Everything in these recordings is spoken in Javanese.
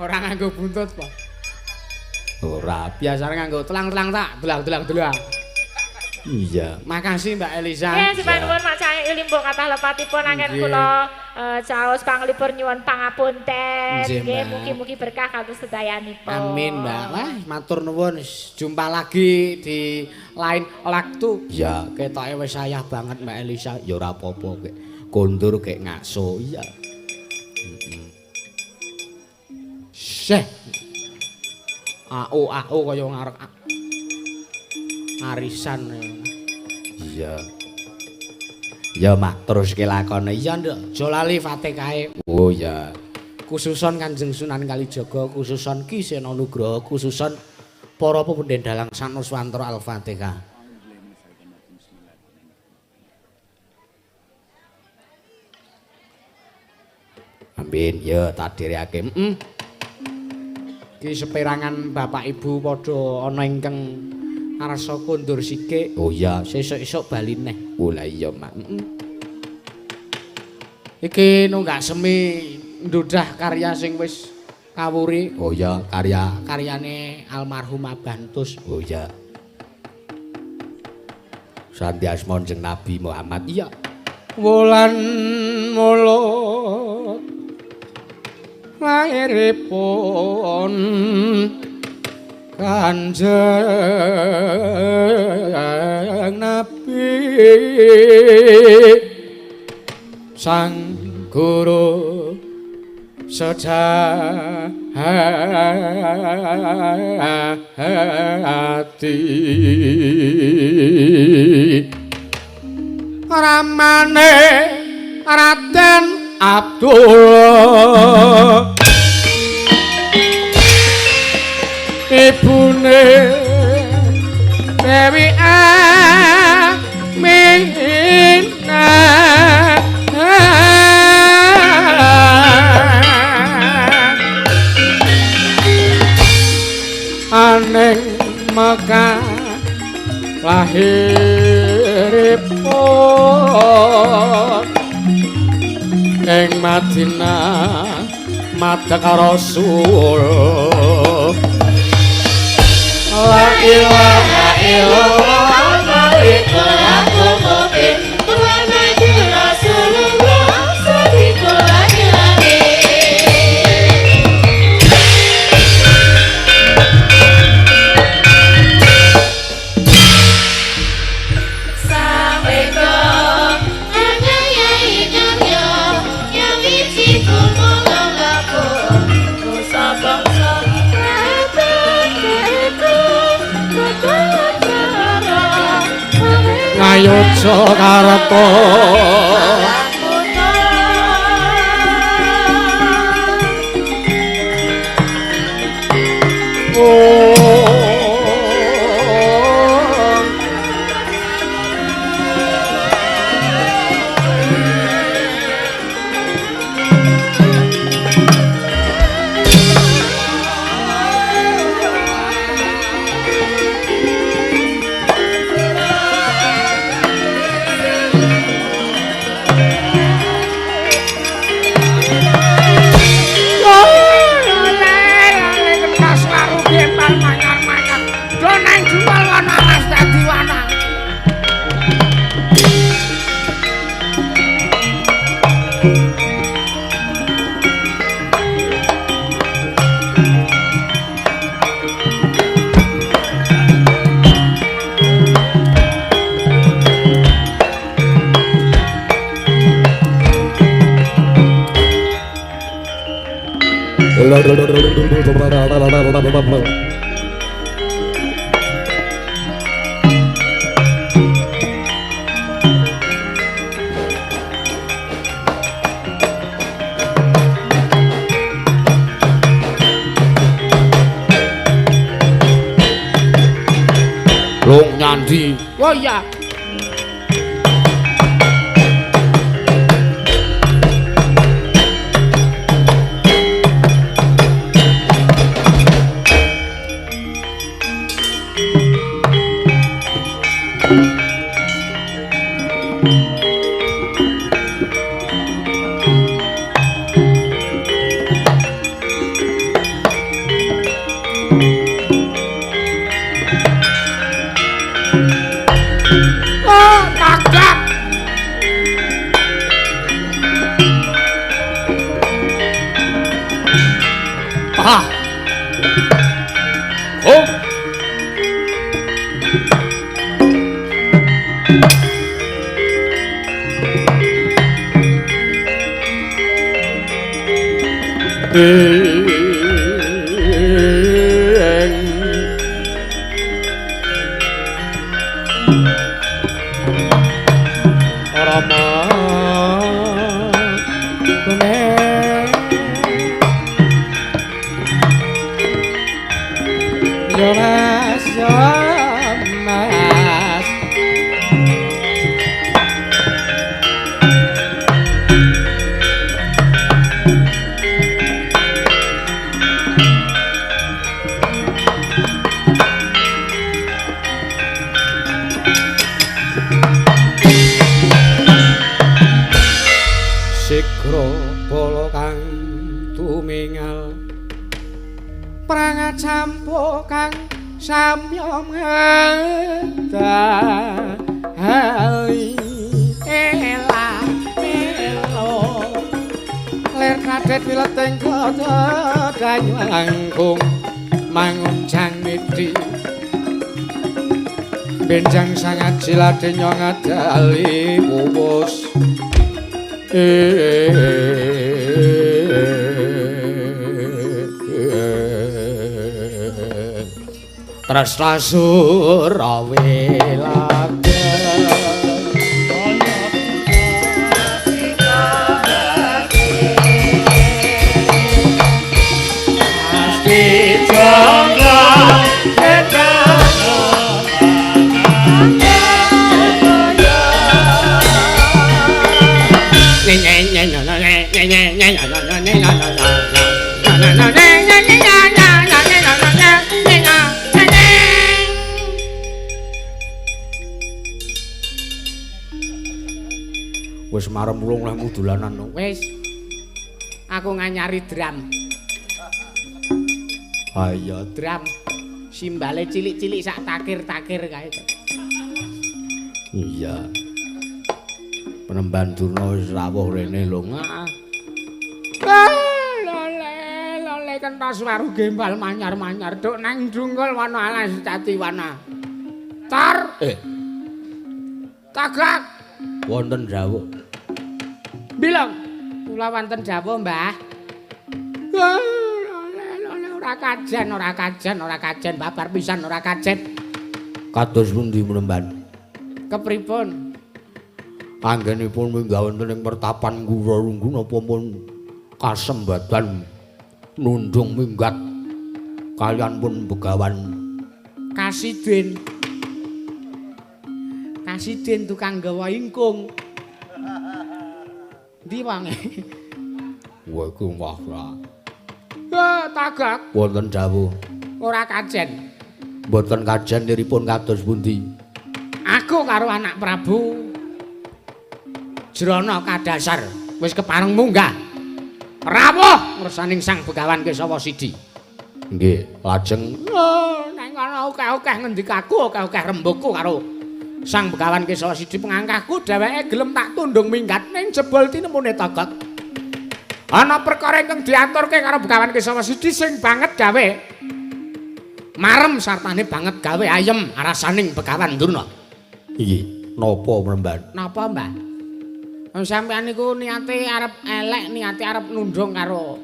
Ora nganggo buntut po. Ora, biasane nganggo telang-telang tak, delang-delang-delang. Iya. Makasih Mbak Elisa. Nggih, sembah nuwun Mak Cahya Limbung kathah lepatipun anggen kula caos panglipur nyuwun pangapunten. Nggih, mugi-mugi berkah kados sedayanipun. Amin, Mbak. Wah, matur nuwun. Jumpa lagi di lain waktu. Iya, ketoke wis sayah banget Mbak Elisa. Ya ora apa-apa kek. Kondur kek ngakso. Iya. Heeh. Syeh. Au-au kaya ngarep arisan. Iya. Ya mak teruske lakone. Iya nduk, aja lali Fatikahe. Oh iya. Khususon Kanjeng Sunan Kalijaga, khususon Ki Seno Nugroho, khususon para pepunden dalang Sanuswantara. Al-Fatihah. Amin. Ya tak dherekake. Heeh. Iki seperangan bapak ibu padha ana ingkang arsa kondur sikik. Oh iya, sesuk-esuk bali neh. Oh lah iya, Mak. Heeh. Iki nunggak semi ndudah karya sing wis kawuri. Oh iya, karya karyane almarhum Abah Entus. Oh iya. Santi asma Kanjeng Nabi Muhammad. Iya. Wulan mulut lairipun Kanjeng Nabi Sang Guru sejati ramane Raden Abdullah ibune Dewi Aminah aneng Mekah lahiripun ing Madinah madhek Rasul. La ilaha illallah malikul mubin Muhammadur Rasulullah sadiqul amin. Saweka anayai karya nyawiji kumulangapun nusa bangsa Ngayogyakarta. Long nyandi. Oh iya. Oh. Rama kuning yo mas yo mas Sigra bala kang tumingal prangacampuk kang samya ngedali ela melo lir kadet wileting kaca danyu langkung mangunjang niti benjang sangat silade ngadali wuwus. Tresna Surawelaga Asti jangga wis marem ulung lehmu dolanan wis aku nganyari drum. Ayo drum simbale cilik-cilik sak takir-takir kae. Iya. Penemban Durna wis rawuh rene lho. Lole lole kentos waru gembal manyar-manyar duk nang junggul wana alas jatiwana. Tar. Tagak. Wonten dawuh. Bilang kula wonten dawuh, Mbah. Lole lole ora kajen, ora kajen, ora kajen babar pisan ora kajen. Kados pundi Penemban? Kepripun? Anggenipun minggah wonten ing pertapan kula lungguh napa pun kasembadan nundung minggat kalian pun begawan Kasidin. Kasidin tukang gawa ingkung. Ndi wonge? Wah iku wah ora. Tagak. Wonten dawuh. Ora kajen. Mboten kajen niripun kados pundi? Aku karo anak Prabu Jrana kadasar wis kepareng munggah. Rawuh ngersaning Sang Begawan Kesawa Sidi. Nggih, lajeng nang kono akeh-akeh ngendikaku, akeh-akeh rembugku karo Sang Begawan Kesawa Sidi pengangkahku dheweke gelem tak tundung minggat ning jebul tinemune Tagak. Ana perkara ingkang diaturke karo Begawan Kesawa Sidi sing banget gawe marem sartane banget gawe ayem arasaning Begawan Durna. Nggih, napa Mremban? Napa, Mbah? Wong sampeyan niku niate arep elek, niate arep nundung karo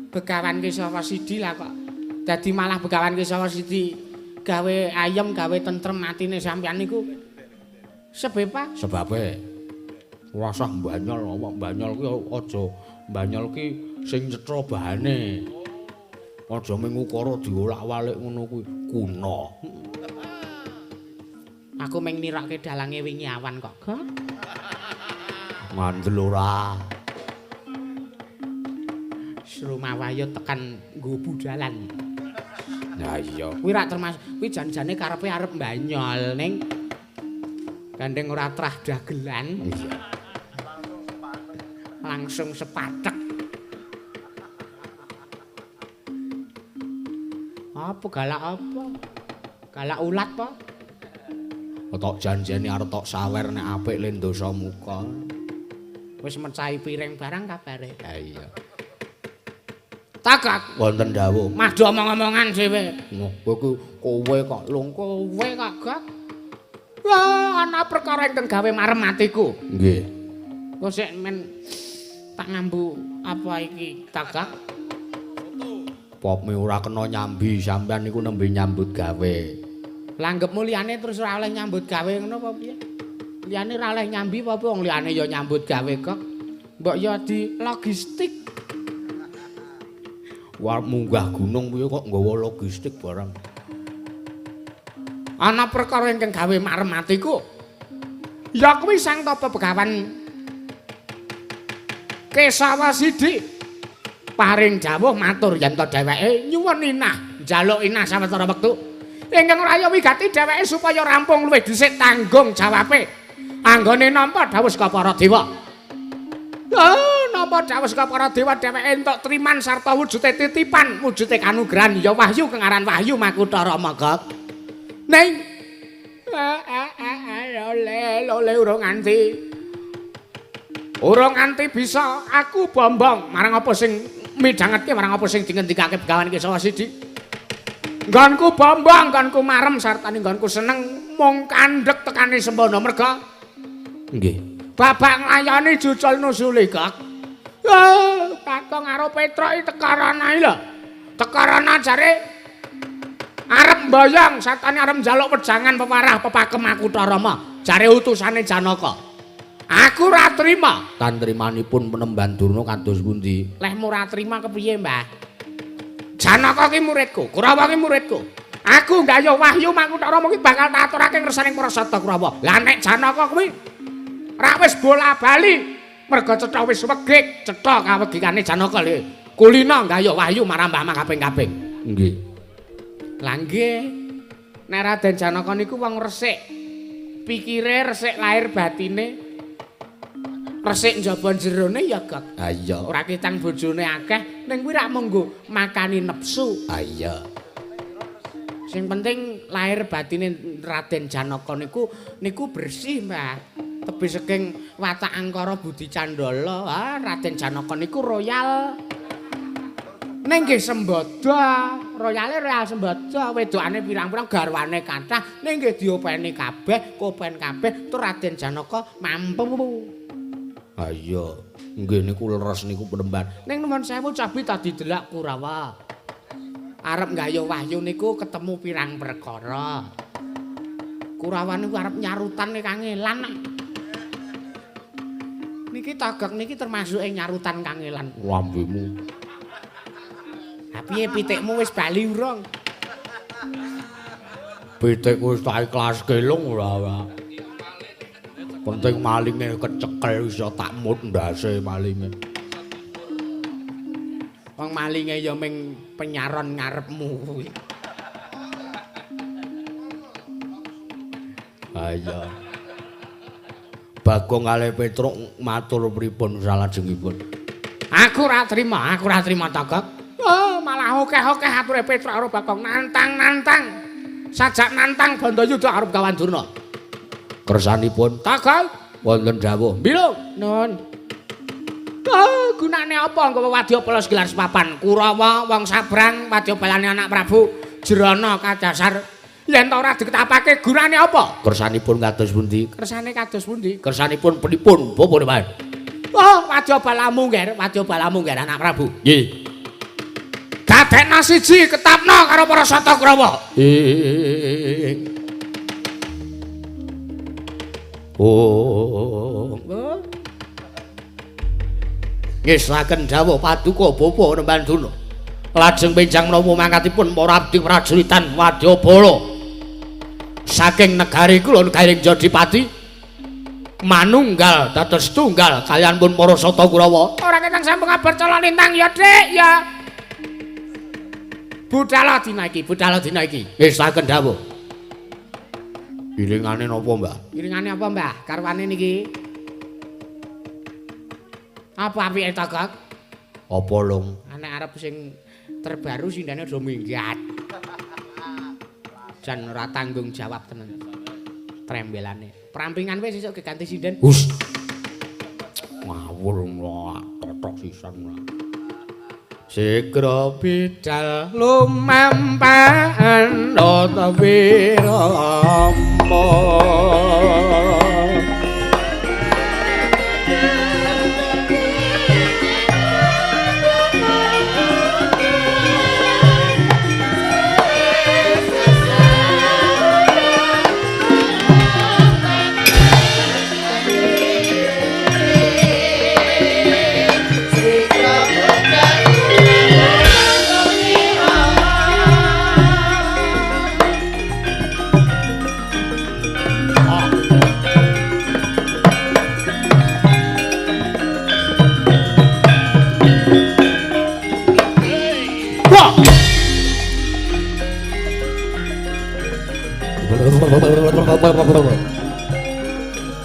Begawan Kesawa Sidi lah kok. Dadi malah Begawan Kesawa Sidi gawe ayem, gawe tentrem atine sampeyan niku. Sebab? Sebabe ora usah mbanyol, awak mbanyol ki aja mbanyol ki sing cetha bahane. Aja mung ukara diolak-walik ngono kuwi kuno. Aku mung nirokke dalange wingi awan kok, Gok. Ngandel ora. Srumawayo tekan nggo budalan. Lah iya. Kuwi rak termasuk kuwi jan-jane karepe arep mbanyol ning gandeng ora trah dagelan. Iya. Langsung sepatek. Apa galak apa? Galak ulat apa? Tok janjene arep tok sawer nek apik le ndosa muka. Wis mecahi piring barang kabare. Ha iya. Tagak Wonten dawuh. Mah do omong-omongan dhewe. Ngoh, kowe ku kowe kok lung Kowe kok gak. Wah, ana perkara ingkang gawe marem atiku. Nggih. Kok sik men tak ngambu apa iki tagak? Popme ora kena nyambi, sampean niku nembe nyambut gawe. Langgepmu liyane terus ora oleh nyambut gawe ngono apa piye? Liyane ora oleh nyambi apa piye? Wong liyane ya nyambut gawe kok. Mbok ya di logistik. Wah, munggah gunung piye kok nggawa logistik barang. Ana perkara ingkang gawe marem atiku. Ya kuwi Sang Tapa Begawan Kesawa Sidi paring dawuh matur yen to dheweke nyuwun inah, njaluk inah sawetara wektu. Ingkang raya wigati dheweke supaya rampung luwih dhisik tanggung jawabe. Anggone nampa dawuh saka para dewa. Oh, nampa dawuh saka para dewa dheweke entuk triman sarta wujude titipan, wujude kanugrahan ya wahyu kang aran Wahyu Makutha Rama Gok. Ning lole lole urung nganti. Urung nganti bisa aku bombong marang apa sing midhangetke marang apa sing dingendikake Begawan Kesawa Sidi. Nggonku bombong, nggonku marem sartane nggonku seneng mung kandhek tekane sembana merga Nggih. Babak nglayani jujul nusuli Gok. Oh, Kakung karo Petruk iki tekarana iki lho. Tekarana jare arep mboyong sartane arep njaluk wejangan peparah pepakem Makutha Rama. Jare utusane Janaka. Aku ora trima. Tantrimanipun Penemban Durna kados pundi? Lehmu ora trima kepiye, Mbah? Janaka ki muridku, Kurawa ki muridku. Aku nggayuh wahyu Makutha Rama ki bakal tak aturake ngersaning para sata Kurawa. Lah nek Janaka kuwi rak wis bola-bali merga cetha wis wegik, cetha kawegikane Janaka lho. Kulina nggayuh wahyu marang Mbah makaping-kaping. Nggih. Lah nggih. Nek Raden Janaka niku wong resik. Pikire resik lahir batine. Resik njaba jerone ya, Gok. Ha iya. Ora ketang bojone akeh, ning kuwi rak monggo makani nepsu. Ha iya. Sing penting lahir batine Raden Janaka niku niku bersih, Mbah. Tebih saking watak angkara budi candala. Ah, Raden Janaka niku royal. Ning nggih sembada, royale royal sembada, wedokane pirang-pirang garwane kathah, ning nggih diopeni kabeh, kopen kabeh, tur Raden Janaka mampu. Ha iya. Nggih niku leres niku Penemban. Ning nuwun sewu cabi tadi delak Kurawa. Arep nggayuh wahyu niku ketemu pirang perkara. Kurawa niku arep nyarutan kangelan. Niki tagak niki termasuk ing nyarutan kangelan. Lambemu. Ha piye pitikmu wis bali urung? Pitikku wis tak ikhlas kelung ora ora. Penting malinge kecekel iso tak mut ndase malinge. Wong malinge ya ming penyaron ngarepmu kuwi. Ha iya. Bagong kalih Petruk matur pripun salajengipun? Aku ora trima, aku ora trima Togok. Oh, malah akeh-akeh ature Petruk karo Bagong nantang-nantang. Sajak nantang Bandayuda karo Begawan Durna. Kersanipun Togok wonten dawuh. Bilung, nun. Oh, gunane apa nggawa wadyabala segelar sepapan? Kurawa wong sabrang wadyabalane anak Prabu Jrana kadasar. Yen ta ora diketapake gunane apa? Kersanipun kados pundi? Kersane kados pundi? Kersanipun pripun Bapak Pak? Oh, wadyabalamu ngger, wadyabalamu ngger anak Prabu. Nggih. Dadekna siji ketapna karo para sata Kurawa. Oh. Ngesaken dawuh paduka Bapak Nemban Durna. Lajeng benjang menapa mangkatipun para abdi prajuritan wadyabala saking negari kula Garing Jodipati manunggal dados tunggal kaliyan pun para sata Kurawa. Ora ketang sampun kabar cala lintang ya, Dik, ya. Budala dina iki, budala dina iki. Ngesaken dawuh. Iringane napa, Mbah? Iringane apa, Mbah? Karwane niki. Apa apike ta, Gok? Apa, Lung? Nek arep sing terbaru sindane aja minggat. Jan ora tanggung jawab tenan. Trembelane. Prampingan wis esuk geganti sinden. Hus. Ngawur ora totok sisan ora. Sigra bidal lumampahan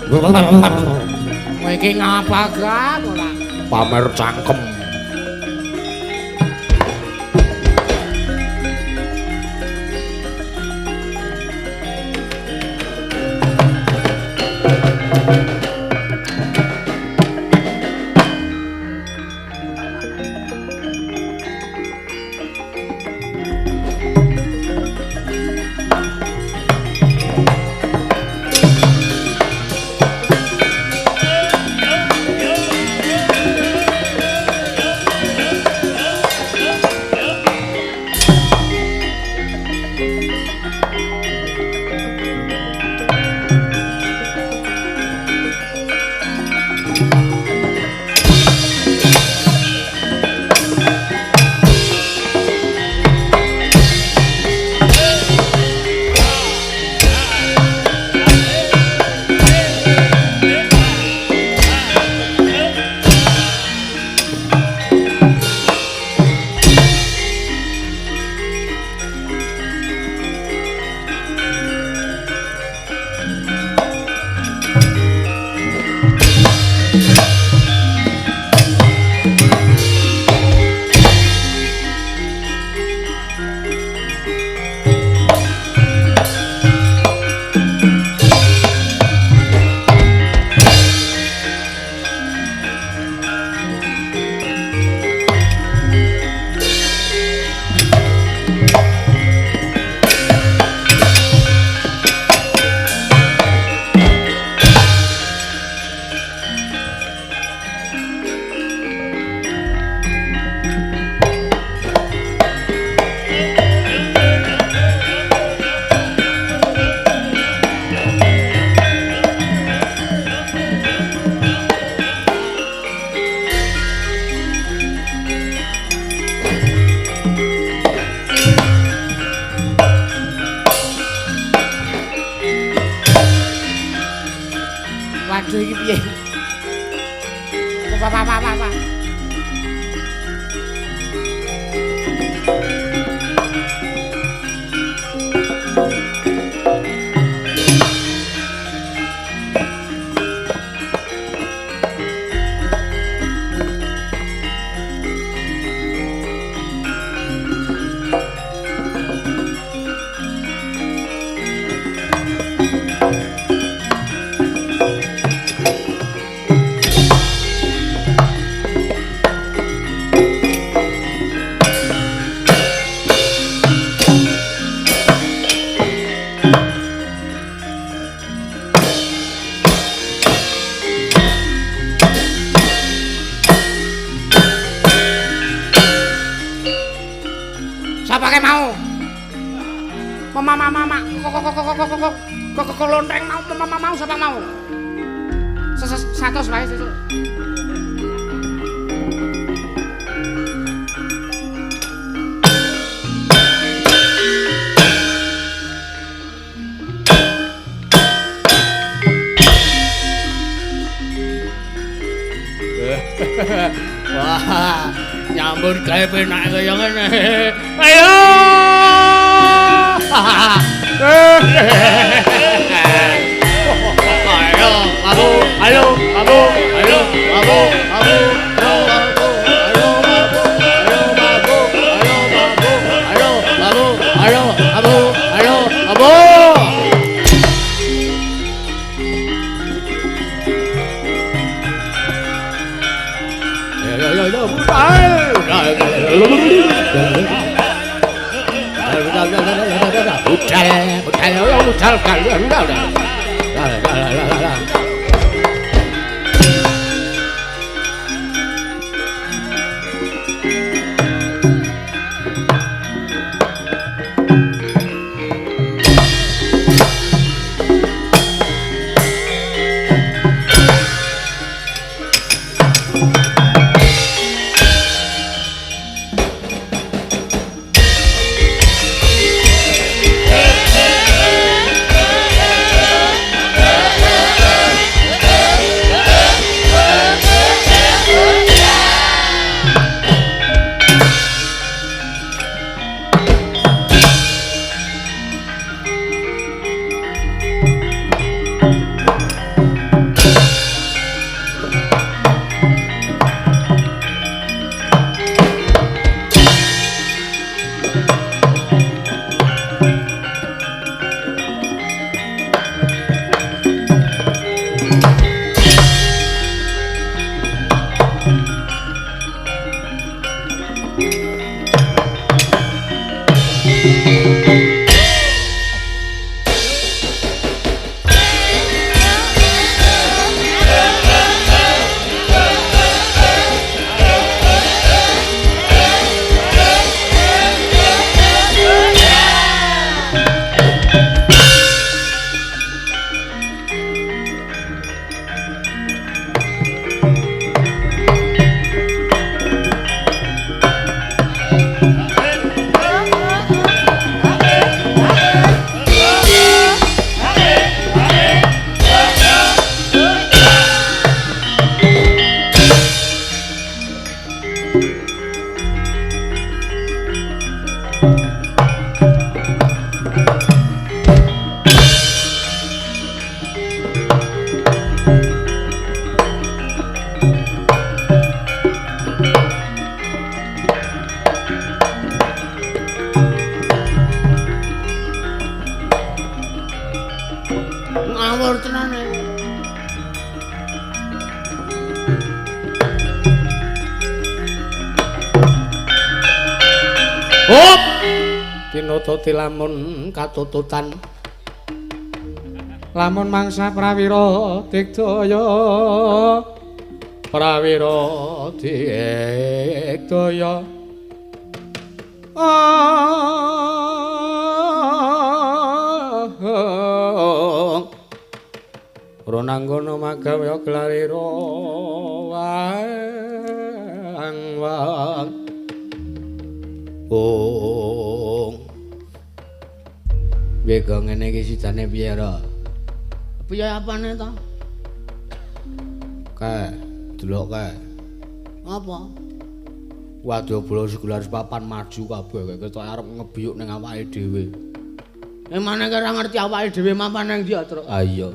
wirama. Kowe iki ngapa gak ora? Pamer cangkem. Waduh iki piye? Apa apa apa apa. Sapa ke mau? Mama mama mama kok kok kok kok kok kok kok lonteng mau mama mau sapa mau? 100 wae sesuk. Wah, nyambut gawe penak kaya ngene. Ayo. Ayo, ayo, ayo, ayo, ayo, ayo, ayo, ayo, ayo, ayo, ayo. Ayo, ayo, ayo. Budal, budal, budal, budal, budal. Ngawur tenan iki. Hop! Tinututi lamun katututan. Lamun mangsa prawira digdaya. Prawira digdaya. Ronanggono magawe glarira wang wang. Ong. Piye kok ngene iki sidane piye ra? Piye apane to? Kae, delok kae. Apa? Waduh bolo segular papan maju kabeh ketok arep ngebiyuk ning awake dhewe. Emane ora ngerti awake dhewe mapan nang ndi, Truk? Ha iya.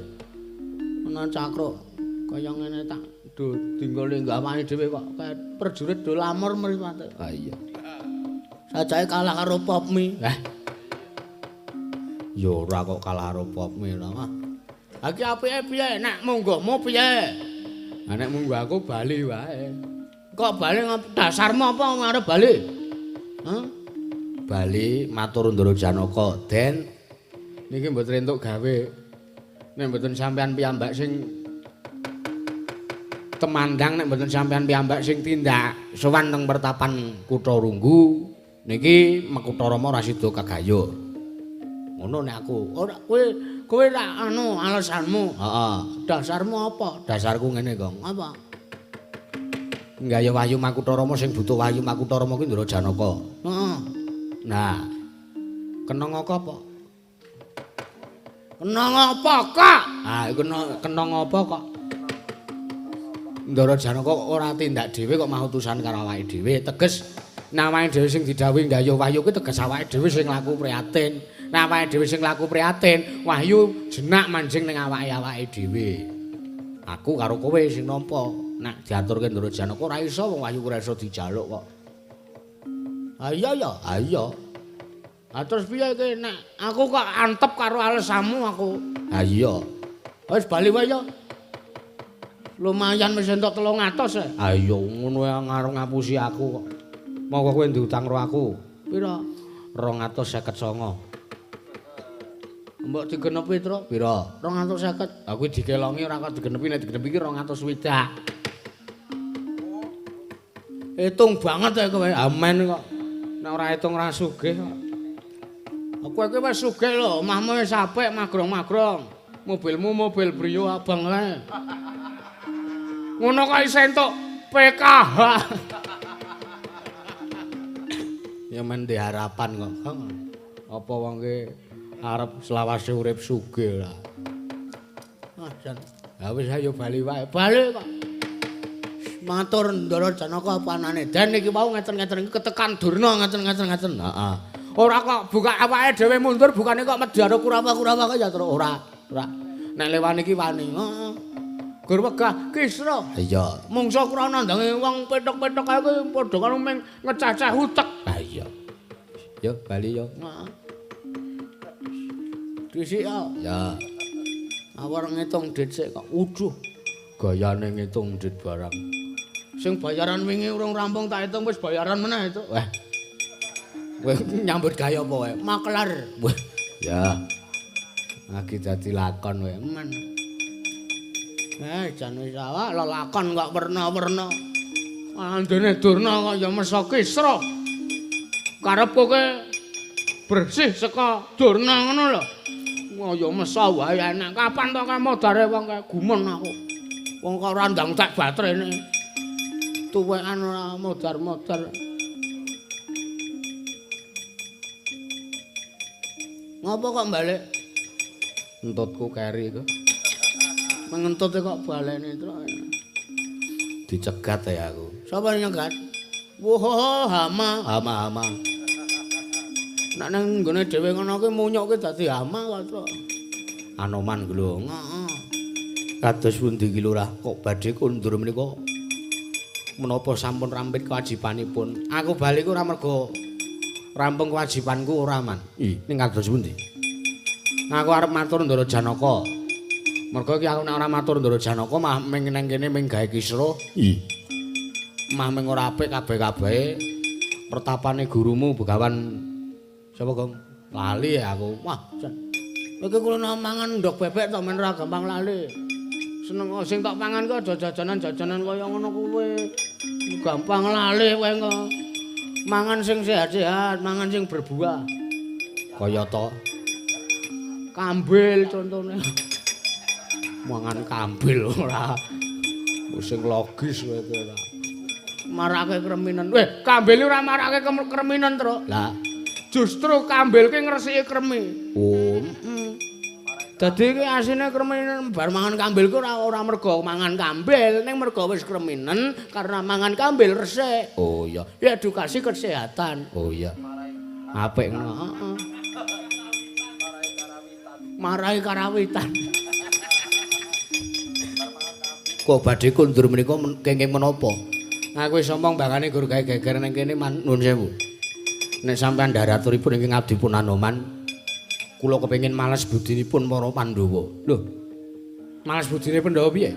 Ana cakruk kaya ngene tak do dinggone awake dhewe kok kaya prajurit do lamur mripate. Ha iya. Sajake kalah karo Popmi. Hah. Ya ora kok kalah karo Popmi ora. Ha iki apike piye? Nek mungguhmu piye? Ha nek mungguh aku bali wae. Kok bali dasarmu apa arep bali? Hah? Bali matur Ndara Janaka, Den. Niki mboten entuk gawe. Nek mboten sampean piyambak sing temandang, nek mboten sampean piyambak sing tindak sowan teng pertapan Kutha Runggu, niki Makutha Rama ora sida kagayuh. Ngono nek aku. Ora kowe kowe rak anu alasanmu. Heeh. Dasarmu apa? Dasarku ngene, Gong. Apa? Nggaya Wahyu Makutha Rama sing butuh Wahyu Makutha Rama kuwi Ndara Janaka. Heeh. Nah. Kena ngapa apa? Kena ngapa kok? Ah, kena ngapa kok? Ndara Janaka ora tindak dhewe kok mah utusan karo awake dhewe. Teges awake dhewe sing didhawuhi nggayuh wahyu kuwi teges awake dhewe sing laku prihatin. Nek awake dhewe sing laku prihatin, wahyu jenak manjing ning awake-awake dhewe. Aku karo kowe sing nampa. Nek diaturke Ndara Janaka ora iso, wong wahyu ora iso dijaluk kok. Ha iya ya, ha iya. Ha terus piye iki nek aku kok antep karo alesanmu aku. Ha iya. Wis bali wae ya. Lumayan wis entuk 300. Ha iya ngono ya ngarep ngapusi aku kok. Monggo kowe ndutang karo aku. Pira? 259. Mbok digenepi, Truk. Pira? 250. Aku dikelongi ora kok digenepi, nek digenepi iki 260. Hitung banget ya kowe. Amen kok. Nek ora hitung ora sugih kok. Kowe iki wis sugih lho, omahmu wis apik, magrong-magrong. Mobilmu mobil Brio abang kae. Ngono kok isih entuk PKH. Ya men di harapan kok. Apa wong ki arep selawase urip sugih lah. Ah jan. Ha wis ayo bali wae. Bali kok. Matur Ndara Janaka panane. Den iki wau ngeten-ngeten iki ketekan Durna ngeten-ngeten. Heeh. Ora kok buka awake dhewe mundur bukane kok medharo Kurawa-kurawa kok ya terus ora. Ora. Nek lewan iki wani. Heeh. Gur wegah Kisra. Iya. Mungsa krana ndange wong petok-petok kae kuwi padha karo mung ngecacah utek. Ha iya. Yo bali yo. Heeh. Dhisik ya. Ya. Awar ngitung dit sik kok. Uduh. Gayane ngitung dit barang. Sing bayaran wingi urung rampung tak hitung wis bayaran meneh itu. Wah. Kowe nyambut gawe apa wae? Makelar. Wah. Ya. Lagi dadi lakon wae. Men. Jan wis awak lelakon kok werna-werna. Andene Durna kok ya mesa Kisra. Karepku ke bersih saka Durna ngono lho. Wah ya mesa wae enak. Kapan to kae modare wong kae gumun aku. Wong kok ora ndang tek baterene. Tuwekan ora modar-modar. Ngopo kok balik? Entutku keri kok. Mengentute kok balene truk. Dicegat ya aku. Sapa nyegat? Wah, hama, hama, hama. Nek nang nggone dhewe ngono kuwi munyuk kuwi dadi hama kok, Truk. Anoman ku lho. Heeh. Kados pundi ki Lurah kok badhe kundur menika? Menapa sampun rampit kewajibanipun? Aku bali ku ora mergo rampung kewajibanku ora, Man. Ih, ning kados pundi? Aku arep matur Ndara Janaka. Mergo iki aku nek ora matur Ndara Janaka mah ming nang kene ming gawe kisruh. Ih. Mah ming ora apik kabeh-kabehe. Pertapane gurumu Begawan sapa, Gong? Lali ya aku. Wah, jan. Iki kula mangan ndog bebek to men ora gampang lali. Seneng sing tak pangan ku aja jajanan-jajanan kaya ngono kuwi. Gampang lali kowe engko. Mangan sing sehat-sehat, mangan sing berbuah. Kaya to kambil contone. Mangan kambil ora sing logis kowe iki ora. Marake kreminen. Weh, kambil ora marake kreminen, Truk. Lah, justru kambil ki ngresiki kremi. Oh, Dadi iki asine kreminen bar mangan kambil ku ora mergo mangan kambil, ning mergo wis kreminen karena mangan kambil resik. Oh iya, ya edukasi kesehatan. Oh iya. Apik ngono. Heeh. Marai karawitan. Kok badhe kundur menika kenging menapa? Aku wis omong bakane gur gawe geger ning kene nuwun sewu. Nek sampean ndaraturipun ingkang abdi pun Anoman, kula kepengin males budinipun para Pandhawa. Lho. Males budine Pandhawa piye?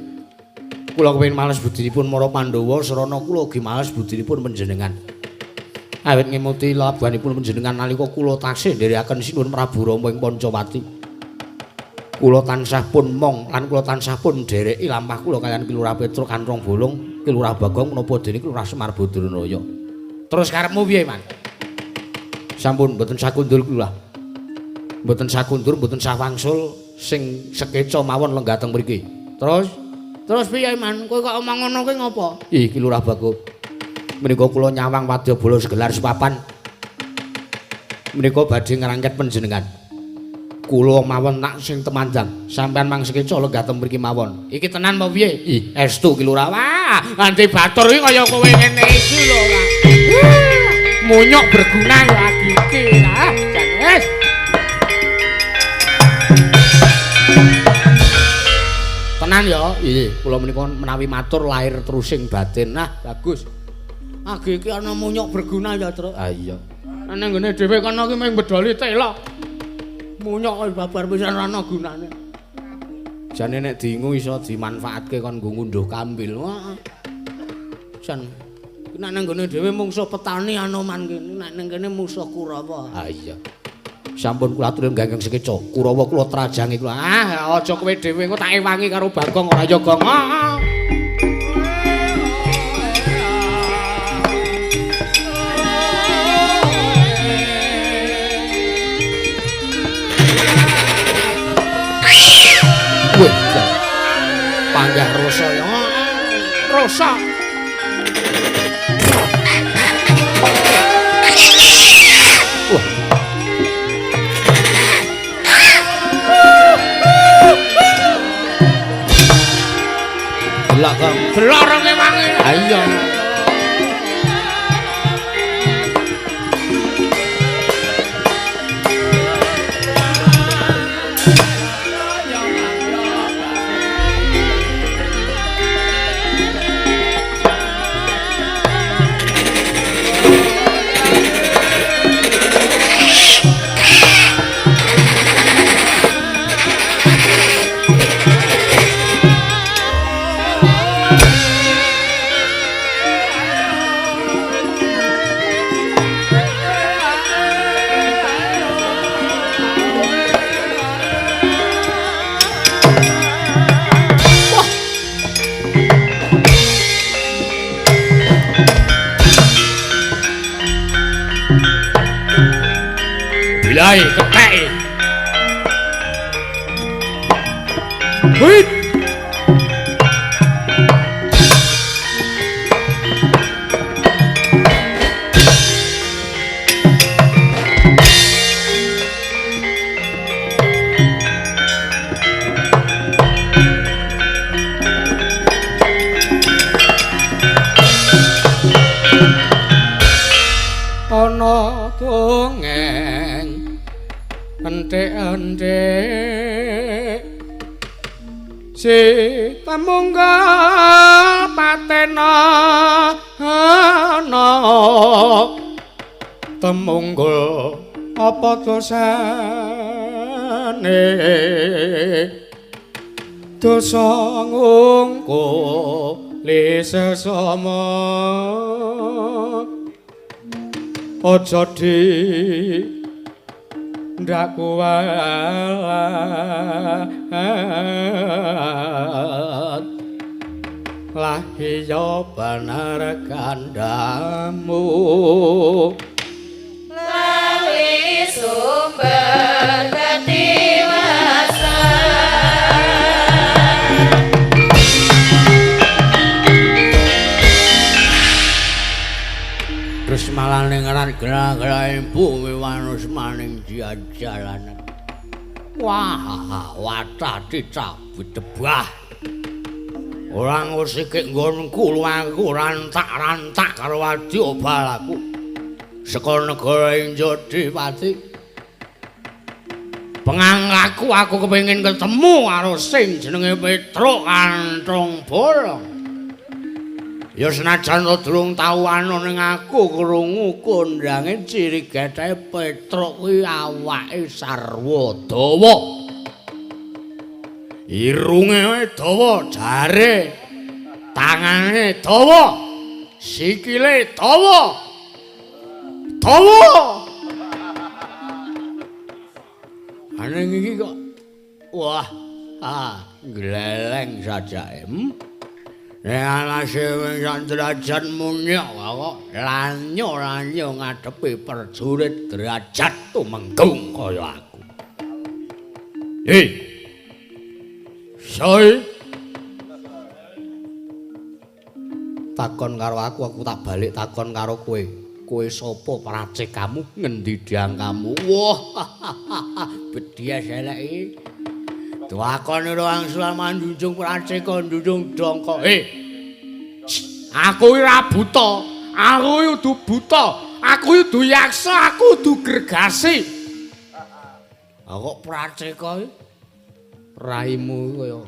Kula kepengin males budinipun para Pandhawa sarana kula ugi males budinipun panjenengan. Awit ngemuti labuhanipun panjenengan nalika kula taksih nderekaken Sinuwun Prabu Rama ing Pancawati. Kula tansah pun mong lan kula tansah pun ndereki lampah kula kaliyan Ki Lurah Petruk Kantrong Bolong, Ki Lurah Bagong menapa dene Ki Lurah Semar Badranaya. Terus karepmu piye, Man? Sampun mboten sakundur kula. Mboten sakundur, mboten sawangsul sing sekeca mawon lenggah teng mriki. Terus piye, Man? Kowe kok omong ngono kuwi ngopo? Ih, Ki Lurah Bagong. Menika kula nyawang wadyabala segelar sepapan. Menika badhe ngrangket panjenengan. Kula mawon nak sing temandang, sampean mang sekeca lenggah teng mriki mawon. Iki tenan apa piye? Ih, estu Ki Lurah. Wah, nganti batur iki kaya kowe ngene iki lho ora. Munyuk berguna ya lagi iki. Ah, jan wis. Tenan ya? Iya, kula menika menawi matur lahir terusing batin. Nah, bagus. Agi iki ana munyuk berguna ya, Truk. Ah iya. Nang nggone dhewe kono ki mung bedoli telo. Munyuk kok babar pisan ora ana gunane. Jane nek diingu iso dimanfaatke kon nggo ngunduh kambil. Wah. Jan Nek nang gone dhewe mungsuh petani Anoman kene, nek nang kene musuh Kurawa. Ha iya. Sampun kula aturi ganggeng sekeca. Kurawa kula trajangi kula. Ah, aja kowe dhewe engko tak ewangi karo Bagong ora ya Gong. Ah. Wih, panggah rasa ya. Rasa. Wah. Delok kok. Delok rong ewangi. Ha iya. Bilai ketheke. Huit. Ana dongeng enthek-enthek si temunggal patena ana temunggul apa dosane dosa ngungkuli sesama aja di ndak kuat lah iya bener kandhamu lali sumber ketiwasan. Terus malah ning gerak-gerak bumi wanus maning jalanan. Wah, watah dicabut debah. Ora ngusike nggonku luwangku rantak-rantak karo wadya balaku. Saka negara Injodipati. Pengangkaku aku kepengin ketemu karo sing jenenge Petruk Kanthong Bolong. Ya senajan to durung tau ana ning aku krungu kondange ciri gethe Petruk kuwi awake sarwa dawa. Irunge dawa, jare tangane dawa, sikile dawa. Dawa. Aneng iki kok wah, ah, gleleng sajake. Nek alase wing sak derajat munyok kok lanyo-lanyo ngadepi prajurit derajat tumenggung kaya aku. Hei. Soi. Takon karo aku, aku tak balik takon karo kowe. Kowe sapa pracekamu, ngendi dangkamu? Wah, bedhias elek iki. Dwakone wangsul manjunjung praceka njunjung dongko. Hei. Aku ora buta. Aku kudu buta. Aku kudu yaksa, aku kudu gergasi. Ah kok praceka iki? Raimu kaya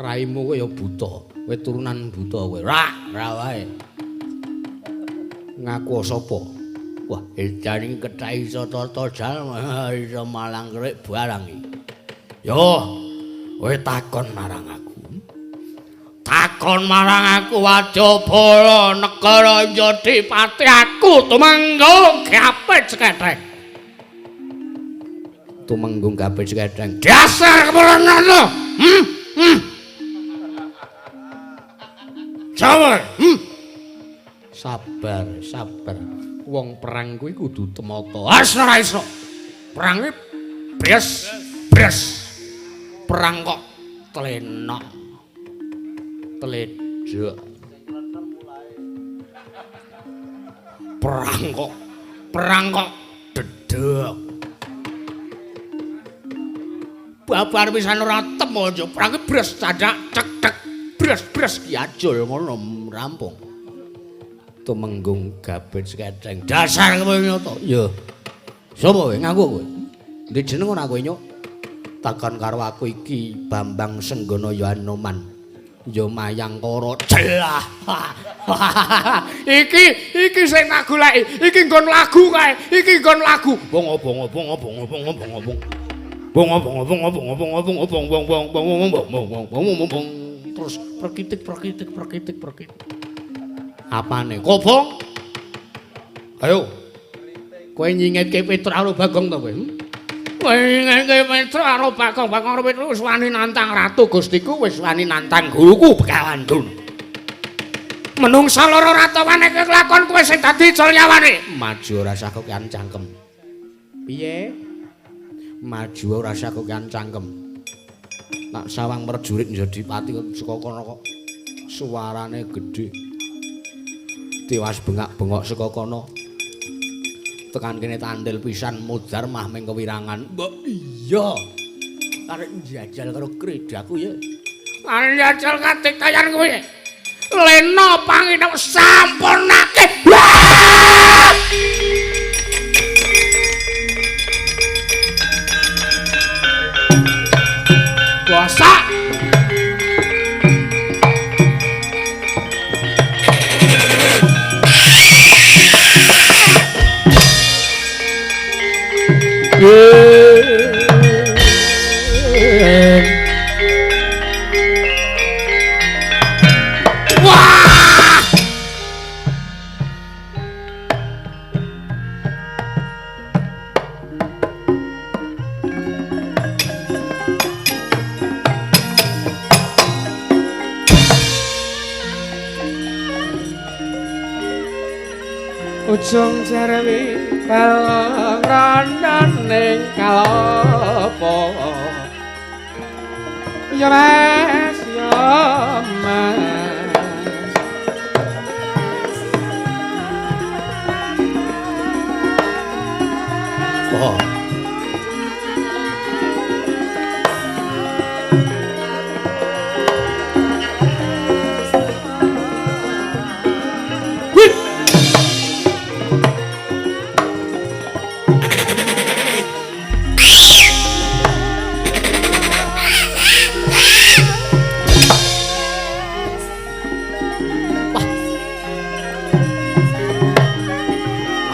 raimu kaya buta. Kowe turunan buta kowe. Ra, ra wae. Ngaku sapa? Wah, edan iki kethek iso tata jalma, iso malang kerik barang iki. Yo, kowe takon marang aku. Takon Takon marang aku wadyabala negara Yodipati aku tumenggung gapit seketheng. Tumenggung gapit seketheng. Dasar kemerengan lo. Sabar. Sabar, sabar. Wong perang kuwi kudu temata. As ora iso. Perange bres, bres. Perang kok tlenok. Tledhok. Perang kok dedek. Babar pisan ora temu aja perange bres candak cek cek bres bres ki ajul ngono rampung. Tumenggung gabet seketheng. Dasar kowe nyata. Ya. Sapa kowe ngaku kowe? Ndi jeneng ora kowe nyuk? Takon karo aku iki Bambang Senggono ya Anoman. Ya Mayangkara. Celah. Iki sing tak goleki. Iki nggon lagu kae. Iki nggon lagu. Bong bong bong bong bong bong bong. Bong bong bong bong bong bong bong bong bong bong bong bong bong bong. Terus perkitik perkitik perkitik perkitik. Apane? Kobong. Ayo. Kowe nyingetke Petruk karo Bagong to kowe? Kowe nyingetke Petruk karo Bagong, Bagong karo Petruk wis wani nantang ratu Gustiku, wis wani nantang guruku Begawan Durna. Menungsa loro ratawane kelakon kowe sing dadi ijol nyawane. Maju ora usah kokean cangkem. Piye? Maju ora usah kokean cangkem. Tak sawang prajurit Yodipati saka kono kok suarane gedhe. Tiwas bengak-bengok saka kono. Tekan kene tandel pisan mudhar mah ming kewirangan. Mbok iya. Arek njajal karo kredaku ya. Arek njajal katiktayan kowe. Lena panginep sampurnake. Bosak. Wah! Ujung jerwi balong rono ning kalopo. Ya Mas, ya Mas. Oh.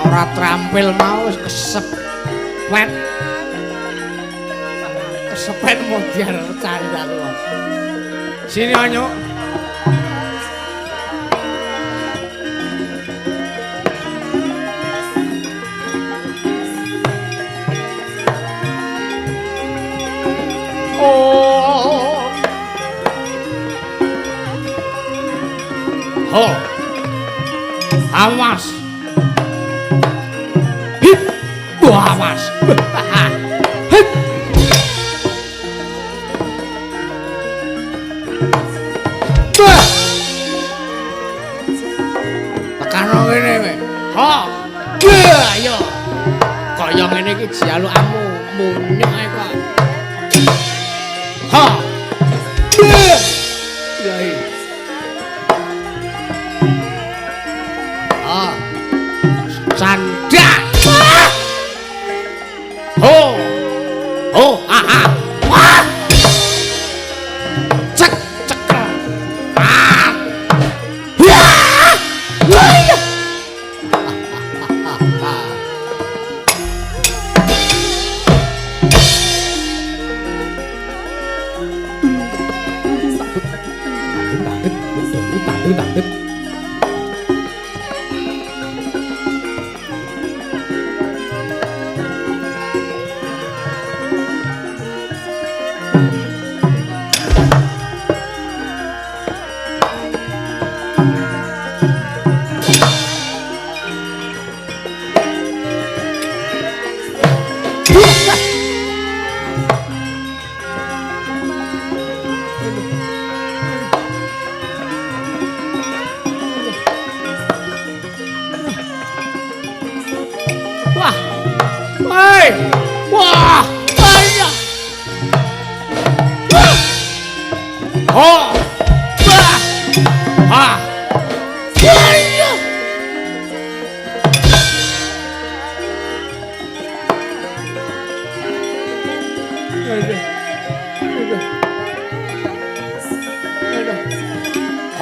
Ora trampil mau kesepet. Kesepet modern cari aku. Sini anyuk. Oh. Ho. Awas. Hip. Awas. Hip. Bah. Tekan ngene kowe. Ho. Bah, ayo. Kaya ngene iki jalukmu munyuk ae kok. Ha. Bah. Yai. Ah. Sandak. Ho. Ho, ha ha. Wah. Cek cekel. Ah. Wah. Wah. Hei. Wah. Iya. Oh. Wah. Ah. Iya.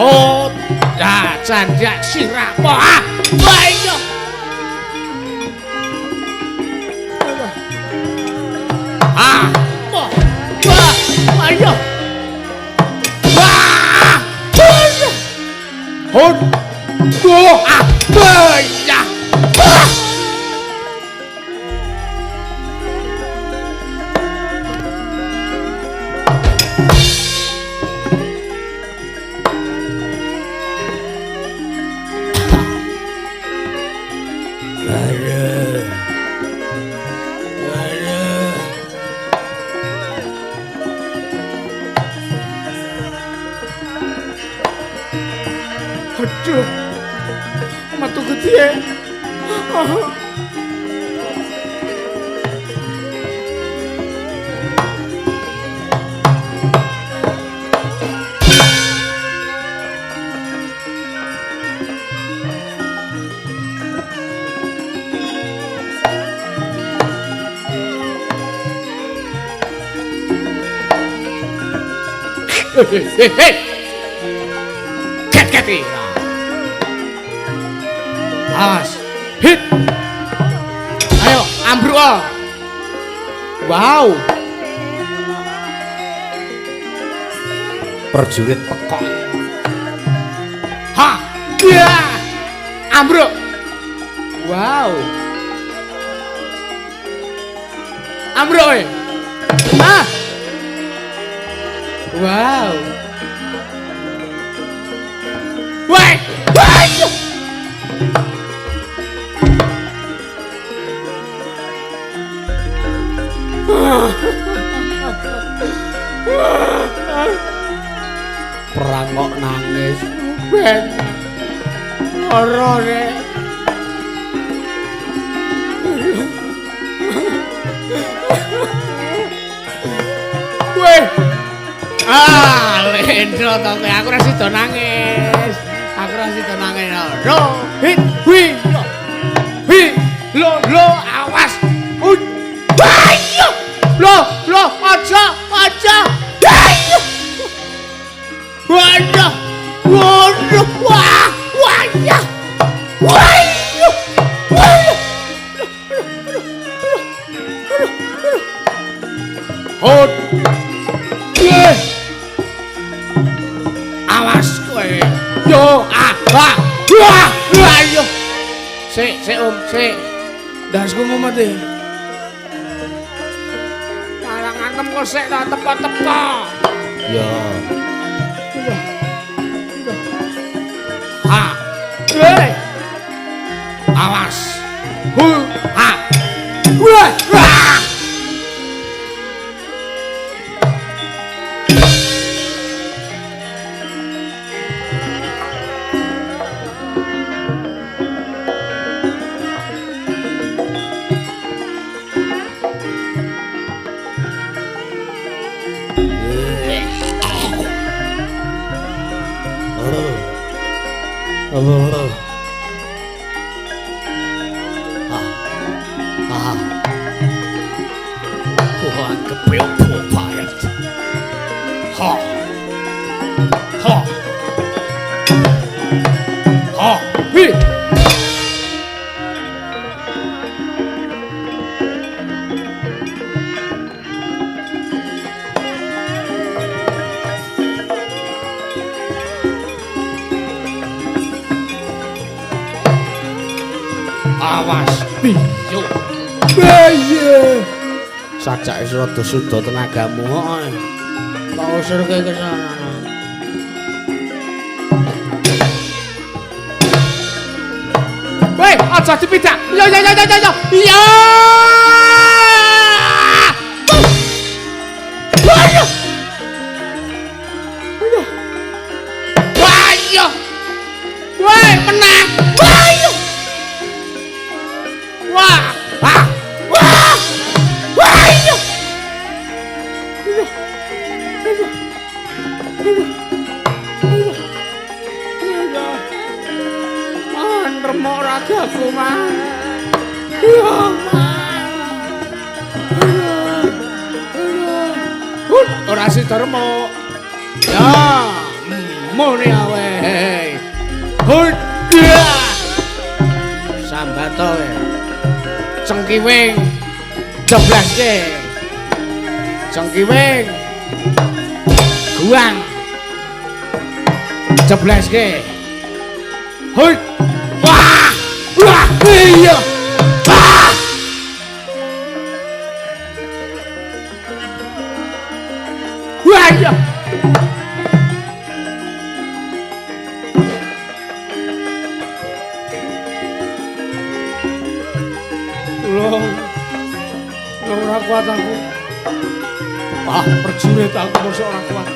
Oh, dah candak sirah. Wah. Iya. Ah. Wah. Ayo. Wah. Hon. Wah. Ah. Ya. Aduh, metu gede. Hei, hei. Ket-keti. Awas. Hit. Ayo, ambruk. Wow. Prajurit pekok. Ha. Ya. Ambruk. Wow. Ambruk. Ah. Wow. Woi. Woi. Perang kok nangis. Ben. Lara rek. Weh. Ah, lendro to kowe aku ora sida nangis. Aku ora sida nangis. Ro, hit, wi, lo. Hi, lo, lo, awas. Ayo. Lo, lo, aja, aja. Ayo. Waduh. Waduh, wah, wah, ya. Wah. Wah. Hot. Awas kowe. Yo, ah, wah, wah, ayo. Sik, sik Om, sik. Ndasku mumet iki. Malah ngantem kok sik ta tepo-tepo. Yo. Ha. Hei. Awas. Hu, ha. Wah, wah. Awas piyo. Piye? Sajake rada suda tenagamu kok. Tak usirke kesana. Woi, aja dipidak. Yo yo yo yo yo. Iya. Ayo. Ayo. Woi, menang. Ayo. Wah. Ah. Wah. Man. Iya, Man. Ora sida remuk. Ya, muni awe. Hudah. Sambato we. Cengkiwing. Jeblaske. Cengkiwing. Guang. Jeblaske. Hut. Wah. Wah, iya. Wah. Wah, iya. Tulung. Tulung ora kuat aku. Ah, prajurit aku mosok ora kuat.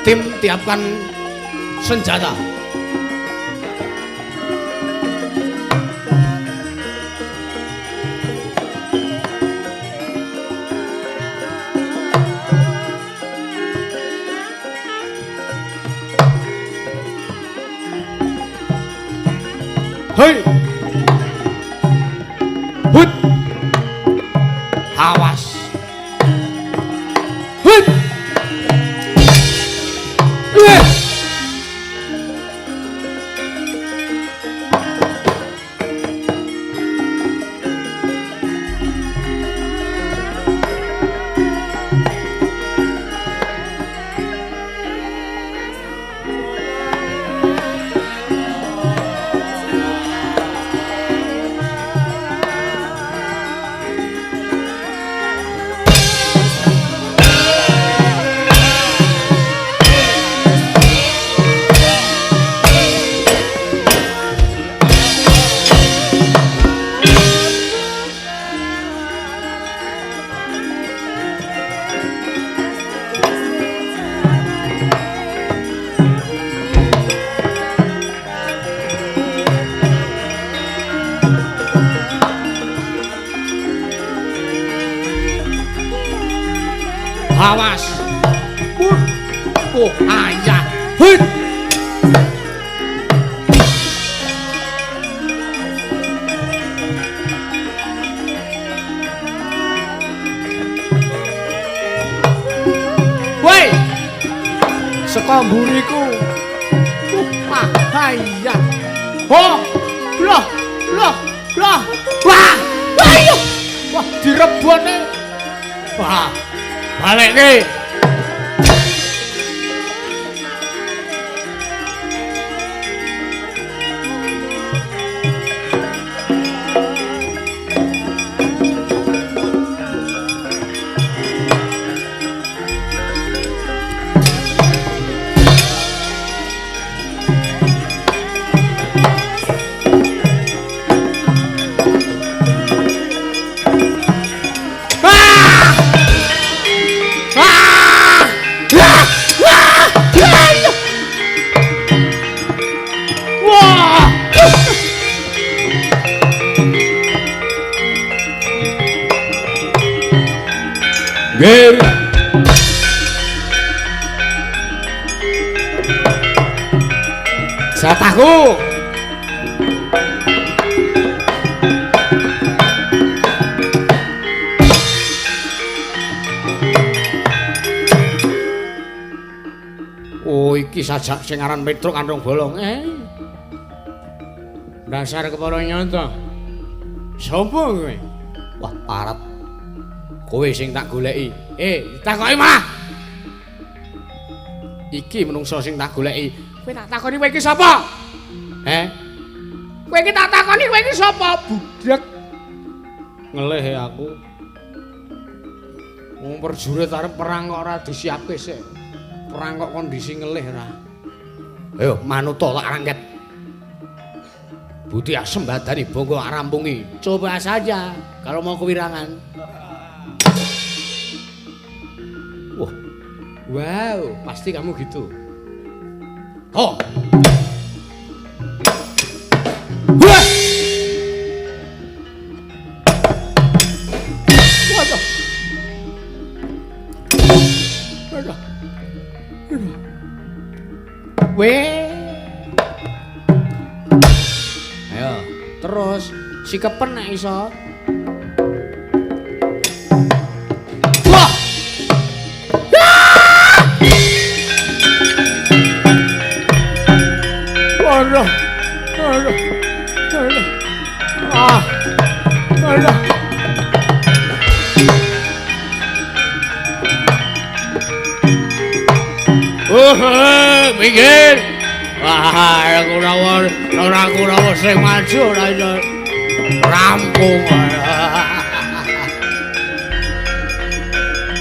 Tim tiapkan senjata. Hei. Hut. Awas. Hut. Awas. Oh, ayah. Hut. Woi. Saka mburiku. Ayah. Oh, loh, loh, loh. Wah, ayo. Wah, direbone. Wah. Balik ke. Jatahku. Oh, iki sajak sing aran Petruk Kandung Bolong. Dasar kepara nyata. Sopo kowe? Wah, parat. Kowe sing tak goleki. Takoki malah. Iki menungso sing tak goleki. Kowe tak takoni kowe iki sapa? Kowe iki tak takoni kowe iki sapa? Budhek. Ngelih aku. Wong prajurit arep perang kok ora disiapke sik. Perang kok kondisi ngelih ora. Ayo manuta tak rangket. Buti asem badani bongko rampungi. Coba saja kalau mau kewirangan. Wah. Wow, pasti kamu gitu. Oh. Wah. Waduh. Waduh. Weh. Ayo, terus sikepen nek iso. Wah. Waduh. Waduh. Waduh. Ah. Waduh. Minggir. Wah, Kurawa, ora Kurawa sing maju ora iso rampung.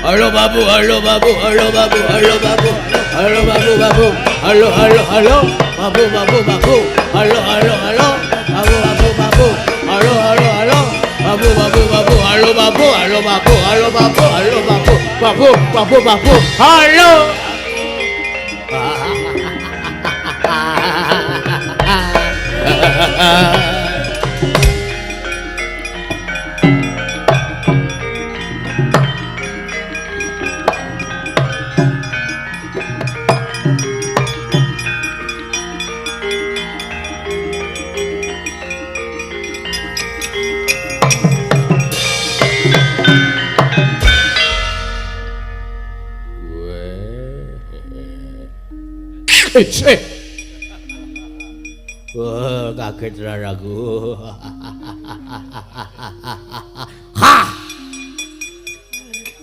Halo babu, halo babu, halo babu, halo babu, halo babu babu, halo halo halo, babu babu babu, halo halo halo, babu babu babu, halo halo halo, babu babu babu, halo babu, halo babu, halo babu, halo babu, babu babu babu, halo. Wah, kaget aku. Hah.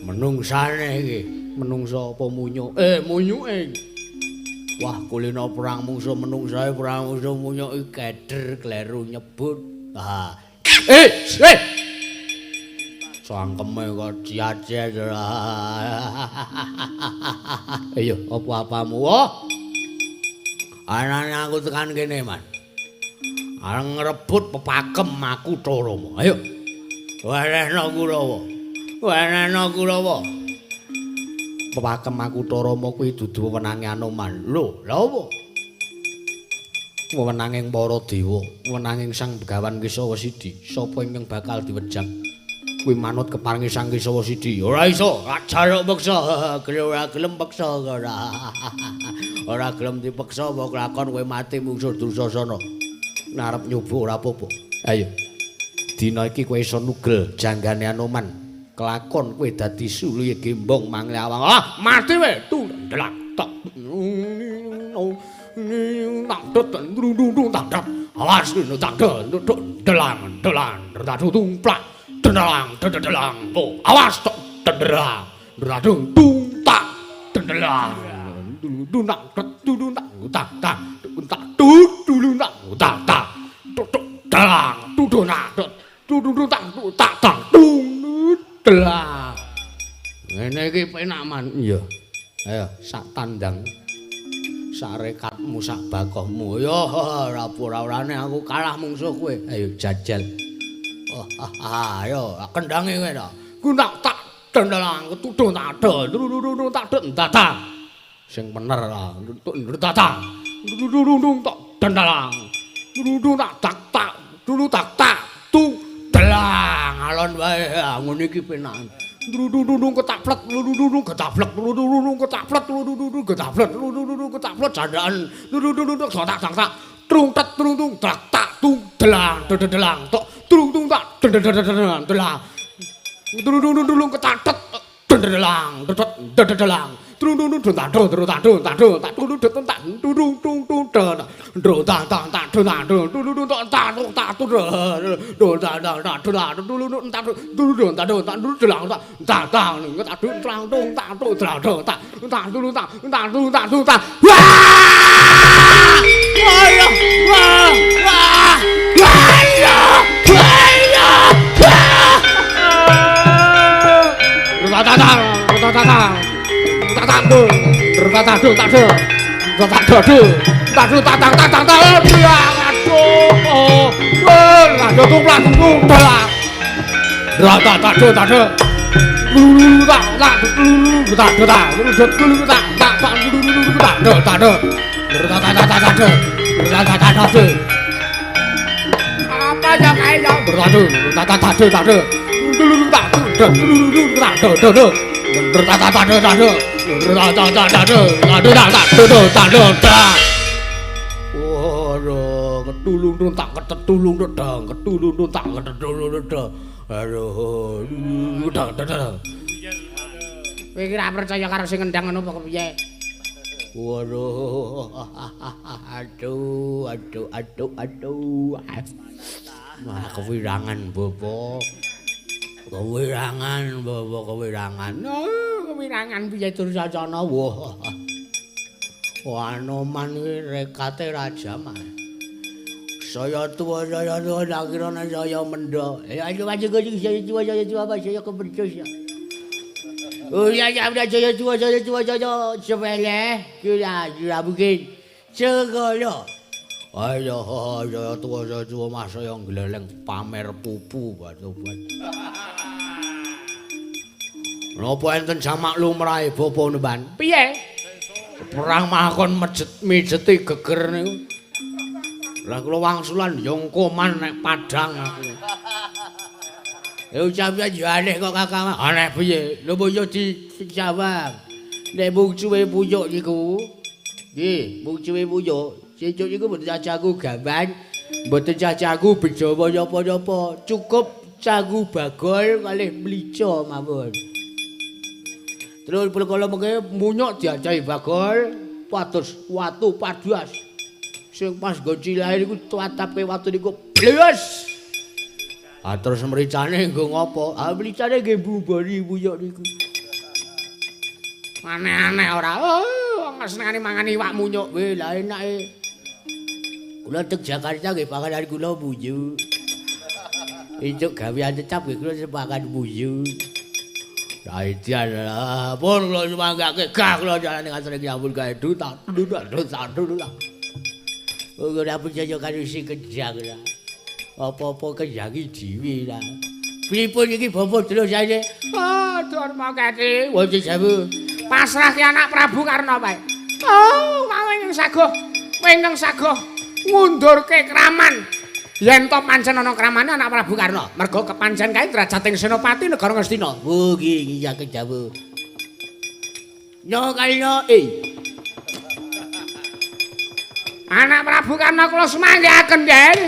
Menungsane iki, menungsa apa munyuk? Munyuke iki. Wah, kulino perang mungsuh menungsae perang mungsuh munyuk iki keder kleru nyebut. Ha. Cangkeme kok ciat-ciat. Ayo, apa-apamu? Oh. Anane aku tekan kene, Man. Arep ngrebut pepakem Makutha Rama. Ayo. Wenehno Kurawa. Wenehno Kurawa. Pepakem Makutha Rama kuwi dudu wewenange Anoman. Lho, lha opo? Wewenange para dewa, wewenange Sang Begawan Kesawa Sidi. Sapa ingkang bakal diwejang? Kuwi manut keparinge Sang Kesawa Sidi. Ora iso, jaluk peksa. Ora gelem peksa ora. Ora gelem dipeksa apa kelakon kowe mati mungsuh Dursasana. Nek arep nyoba ora apa-apa. Ayo. Dina iki kowe iso nugel janggane Anoman. Kelakon kowe dadi suluhe gembong mangle awang. Ah, mati kowe. Tundelak tok. Tak dot tak dot. Awas tak dot delang delang tumplak. Dendelang dendelang. Awas tok dendelang. Radung tung tak dendelang. Dundak dundak tak tak tak dundak tak tak delang dudunak dudu tak tak tak dung delang. Ngene iki penak man. Iya. Ayo sak tandang. Sarekatmu sak bakohmu. Yo ora ora-orane aku kalah mungsuh kowe. Ayo jajal. Ayo kendange kowe ta. Gundak tak dendelang tudung tak dul tak tak. Sing bener lah, tak tak. Dudung tak dendelang. Dudung tak tak tak, dulu tak tak tu delang alon wae ngene iki penak. Dudung ketaplek, dudung ketaplek, dudung ketaplek, dudung ketaplek, dudung ketaplek jandaan. Dudung tak tak tak. Trung tet trung tung tak tak tung delang delang tok trung tung tak delang delang. Dudung ketatet delang delang. Trung tung tung tak tung tak tung tak tung tak tung tung tak tung tung tung tung tak tak tak tung tak tung tung tak tak tung tak tung tung tak tak tak tung tak tung tak tung tak tung tak tung delang tak tak tak tak tung tak tung tak tung tak tung tak tak tung tak tak tung tak tung tak. Wah! Wah! Wah! Wah! Wah! Wah! Tak tak tak tak tak tak tak tak tak tak tak tak tak tak tak tak tak aduh aduh tumplak tumplak tak tak tak tak tak tak tak tak tak tak tak tak tak tak tak apa yang ayo tak tak tak tak Kowe iki ra percaya karo sing ngendang ngono apa kepiye? Waduh, aduh, aduh, aduh, aduh. Wah, kewirangan bapak. Kewirangan bapak, kewirangan. Oh, kewirangan piye Dursasana? Wah. Wah, Anoman iki rekate raja mah. Saya tuwa, tak kira saya mendha. Ayo maju saya tuwa, apa saya kepercus ya. Oh ya ya udah saya tua saya sepele kira kira mungkin segala. Ayo saya tua mas saya ngleleng pamer pupu batu-batu. Napa enten jamak lumrahe bapa nemban? Piye? Perang makon mijeti geger niku. Lah kula wangsulan yongkoman nek padang aku. Ya ucapnya yo aneh kok kakang. Aneh piye? Lho mbok yo dijawab. Nek mungsuhe puyuk niku, nggih, mungsuhe puyuk, sesuk niku mboten cacaku gawan, mboten cacaku bejo napa-napa, cukup caku bagol kalih mlica mawon. Terus perkara mengke munyuk diajahi bagol, pados watu padas. Sing pas nggo cilahe niku tatapke watu niku blas. Ah terus mricane nggo ngopo? Ah mricane nggih mbubari puyuk niku. Aneh-aneh ora. Oh, wong senengane mangan iwak munyuk. Weh, lah enake. Kula teng Jakarta nggih panganan kula puyuh. Entuk gawean tetap nggih kula sepakan puyuh. Lah idian lah, pun kula sumanggake gah kula jalane ngasreng ampun gawe tak tak tak. Ora percaya karo sing kejang lah. Apa-apa kejangi dhewe lah. Pripun iki bapa terusane? Oh, Darma Keti, wonten sewu. Pasrah ki anak Prabu Karna wae. Oh, wong saguh, ingkang saguh ngundurke kraman. Yen to pancen ana kramane anak Prabu Karna, merga kepancen kae drajating senopati negara Ngastina. Oh, iki iki saged dawuh. Yo kalino eh. Anak Prabu Karna kula semanggihaken, Den.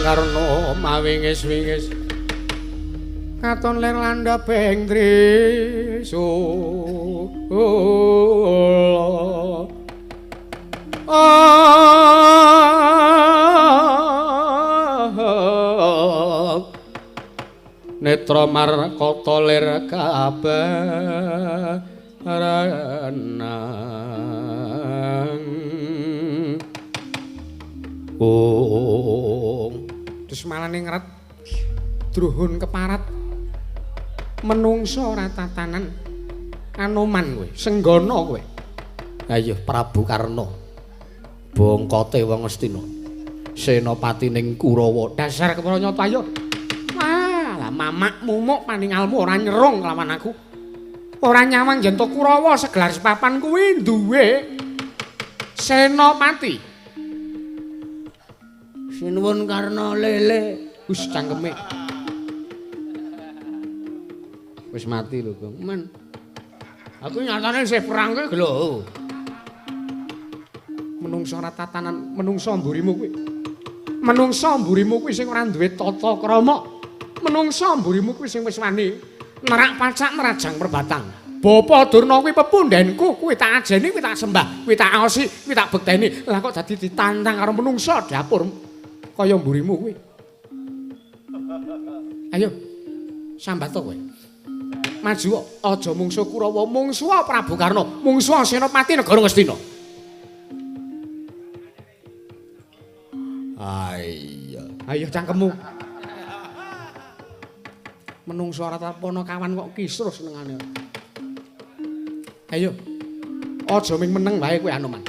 Karna mawingis-wingis katon lir landhaping trisula. Netra markata lir kabarenang. Oh, Dusmalane ngret druhun keparat menungso ora tatanan Anoman kowe, senggana kowe. Ayo Prabu Karna, bongkote wong Ngastina, senopatining Kurawa. Dasar kepara nyata ayo. Wah, lah mamak mumuk paningalmu ora nyerung kelawan aku. Ora nyawang yen to Kurawa segelar sepapan kuwi duwe senopati. Sinuwun Karna lele wis cangkeme. Wis mati lho, Gong. Men. Aku nyatane isih perang kuwi lho. Menungsa ora tatanan, menungsa mburimu kuwi. Menungsa mburimu kuwi sing ora duwe tata krama. Menungsa mburimu kuwi sing wis wani nerak pacak nerajang perbatang. Bapa Durna kuwi pepundhenku, kuwi tak ajeni, kuwi tak sembah, kuwi tak aosi, kuwi tak bekteni. Lah kok dadi ditantang karo menungsa dapur kaya mburimu kuwi. Ayo sambat to kowe. Maju aja mungsuh Kurawa, mungsuh Prabu Karna, mungsuh Senopati negara Ngastina. Ayo, ayo cangkemmu. Menungso ora tapana kawan kok kisruh senengane. Ayo. Aja ming meneng wae kowe Anoman.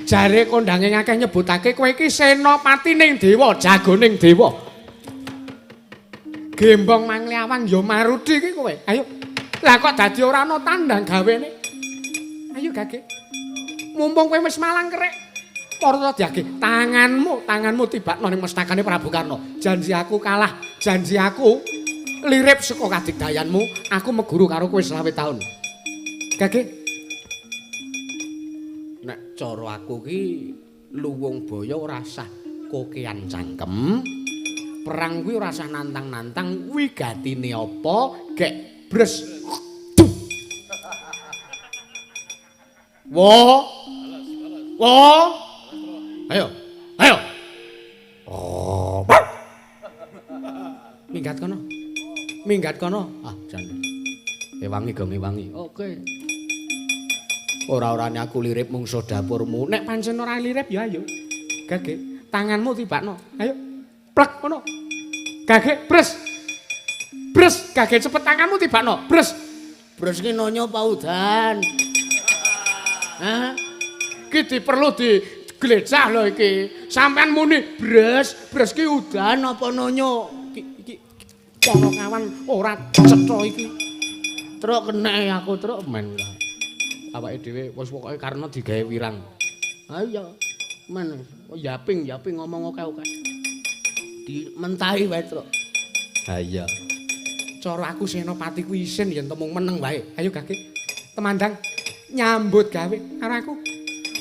Jare kondange akeh nyebutake kowe iki senopati ning dewa, jagoning dewa. Gembong Mangliawang ya marudi iki kowe. Ayo. Lah kok dadi ora ana tandang gawene. Ayo gage. Mumpung kowe wis malang kerek. Para diage tanganmu, tanganmu tibakno ning mestakane Prabu Karna. Janji aku kalah, janji aku lirip saka kadigdayanmu, aku meguru karo kowe 25 taun. Gage. Nek cara aku ki luwung baya ora sah kokean cangkem. Perang kuwi ora sah nantang-nantang, wigatine apa gek bres. Wo. Wo. Ayo. Ayo. Oh. Minggat kono. Minggat kono. Ah, jan. Ewangi gong ewangi. Oke. Ora-orane aku lirip mungsuh dapurmu. Nek pancen ora lirip ya ayo. Gage, tanganmu tibakno. Ayo. Plek ngono. Gage, bres. Bres, gage cepet tanganmu tibakno. Bres. Bres ki nonyo pa udan. Hah? Ki diperlu di glecah lho iki. Sampean muni bres, bres ki udan apa nonyo? Iki ponokawan ora cetha iki. Truk kenek aku truk men. Awake dhewe wis pokoke karena digawe wirang. Ha iya. Men yaping yaping ngomong akeh-akeh. Dimentahi wae truk. Ha iya. Cara aku senopati kuwi isin yen temung meneng wae. Ayo gage. Temandang nyambut gawe karo aku.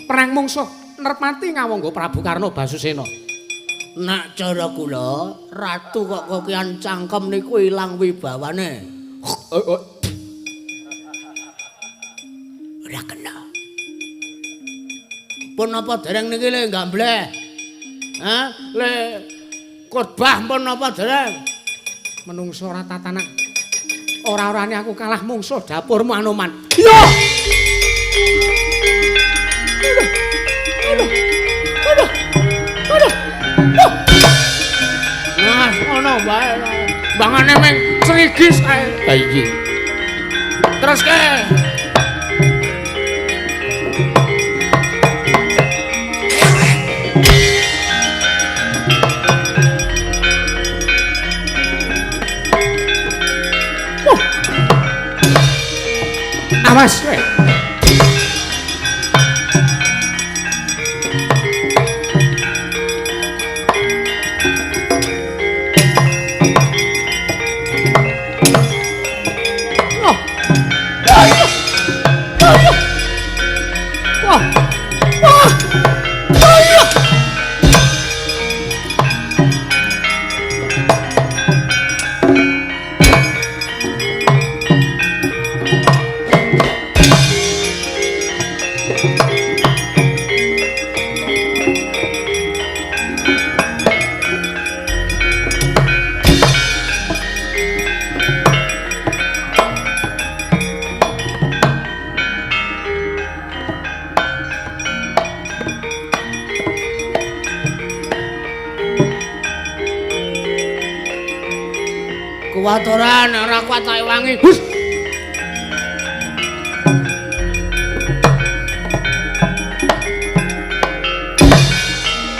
Perang mungsuh nerpati ngawangga Prabu Karna Basusena. Nek cara kula, ratu kok kokian cangkem niku ilang wibawane. Ora kena. Pun apa dereng niki le gambleh? Hah? Le khotbah pun apa dereng? Menungso ora tatanan. Ora-orane aku kalah mungsuh dapurmu Anoman. Iya. Aduh. Aduh. Aduh. Aduh. Nah, ngono wae. Bangane meng crigis kae. Ha iki. Terus ke. Awas kowe. Wah. Wah. Wah. Kuat ora, nek ora kuat tak ewangi. Hus.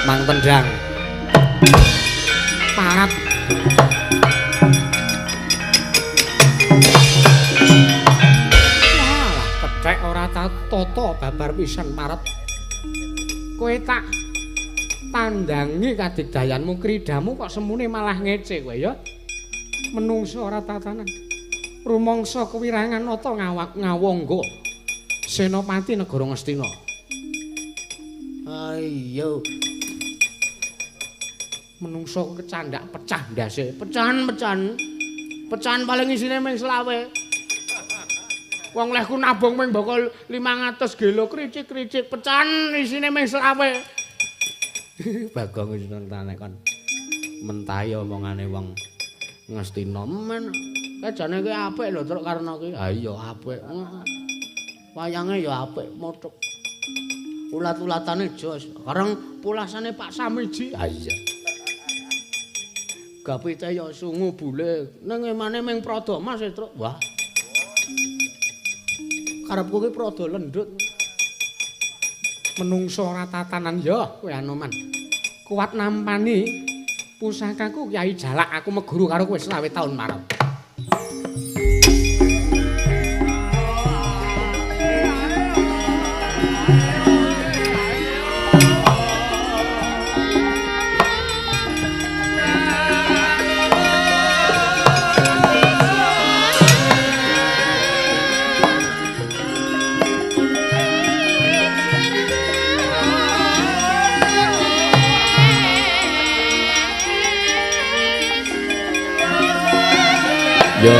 Mang tendang. Parat. Walah, kethek ora tata babar pisan parat. Kowe tak tandangi kadigdayanmu kridamu kok semune malah ngece kowe ya. Menungso ora tatanan. Rumangsa kewirangan nata ngawangga Senopati negara Ngastina. Iya. Menungso kecandak pecah ndase. Pecahan-pecahan. Pecahan paling isine mung 25. Wong lehku nabung mung bakal 500 gelo kricik-kricik pecahan isine mung 25. Bagong wis nentane kon mentahi omongane wong Ngastina men. Kajane kuwi apik lho Truk Karna kuwi. Ha iya apik. Wayange ya apik mothok. Ulat-ulatane jos. Kareng pulasane Pak Samiji. Ha iya. Gapite ya sungu bule. Ning emane ming Prada Mas e Truk. Wah. Karepku ki prada lendut. Menungso ora tatanan ya kowe Anoman. Kuat nampani pusakaku Kyai Jalak aku meguru karo kowe 25 taun marep. Yo.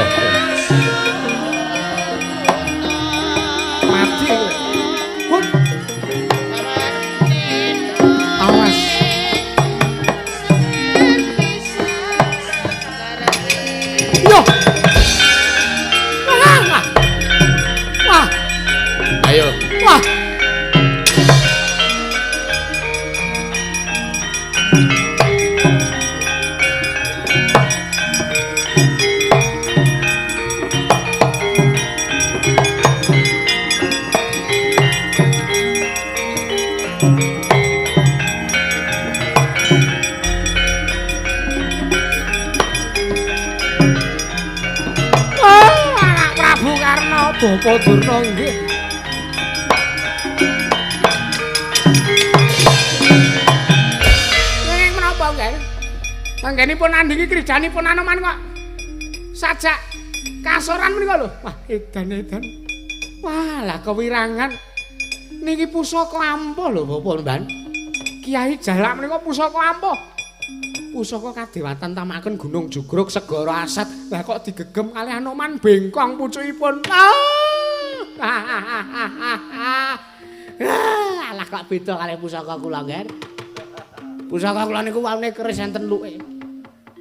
Mati kowe. Pun. Awas. Yo. Wah. Wah. Ayo. Wah. Bapak Durna nggih. Nggih menapa nggih? Anggenipun andhingi krijanipun Anoman kok sajak kasoran menika lho. Wah, edan-edan. Wah, lah kewirangan. Niki pusaka ampuh lho Bapak Mban. Kyai Jalak menika pusaka ampuh. Pusaka kadewatan tamaken Gunung Jugruk Segara Asat. Lah kok digegem kalih Anoman bengkong pucukipun. Alah kok beda kalih pusaka kula, Ngger. Pusaka kula niku waune keris enten luke.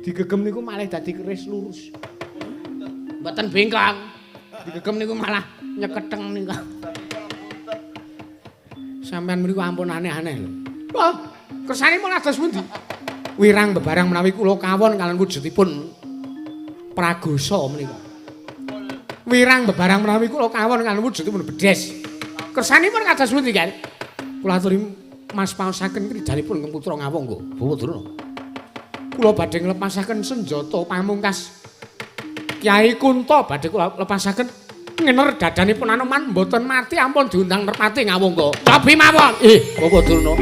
Digegem niku malih dadi keris lurus. Mboten bengkong. Digegem niku malah nyeketeng niku. Sampeyan mriku ampun aneh-aneh lho. Wah, kersanipun ados pundi? Wirang bebarang menawi kula kawon kalian wujudipun Pragosa menika. Wirang bebarang menawi kula kawon kalian wujudipun bedes. Kersanipun kados pundi, Kan? Kula aturi Mas paosaken krijanipun ingkang putra Ngawangga, Bawa Durna. Kula badhe nglepasaken senjata pamungkas Kyai Kunta badhe kula lepasaken ngener dadanipun Anoman mboten mati ampun diundang merpati Ngawangga. Cobi mawon. Bawa Durna.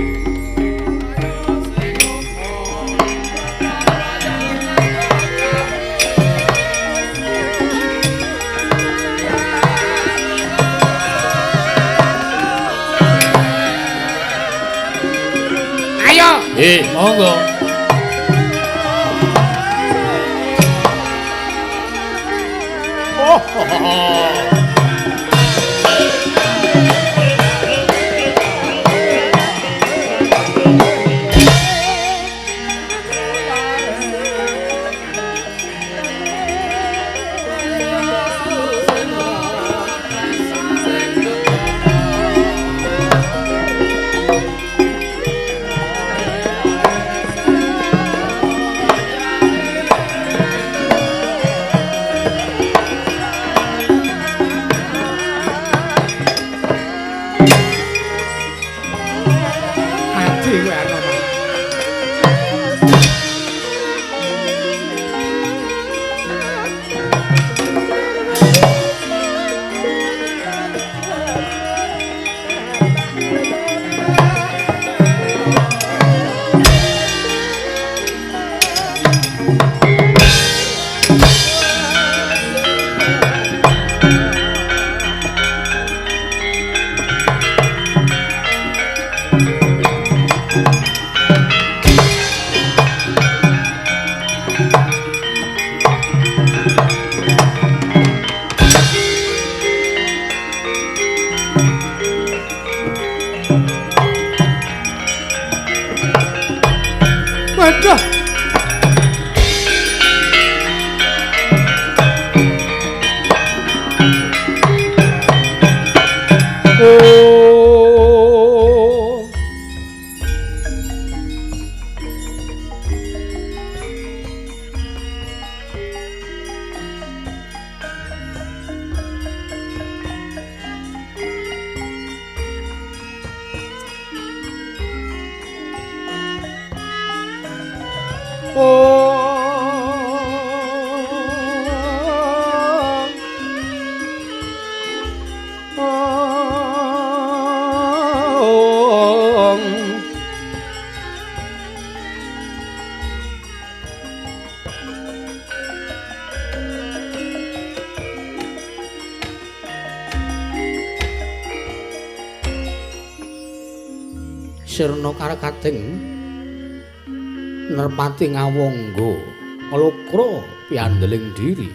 Monggo. Oh, oh, oh. Aduh. Oh. Sirna karakating nerpati ngawangga nglokra piandeling diri.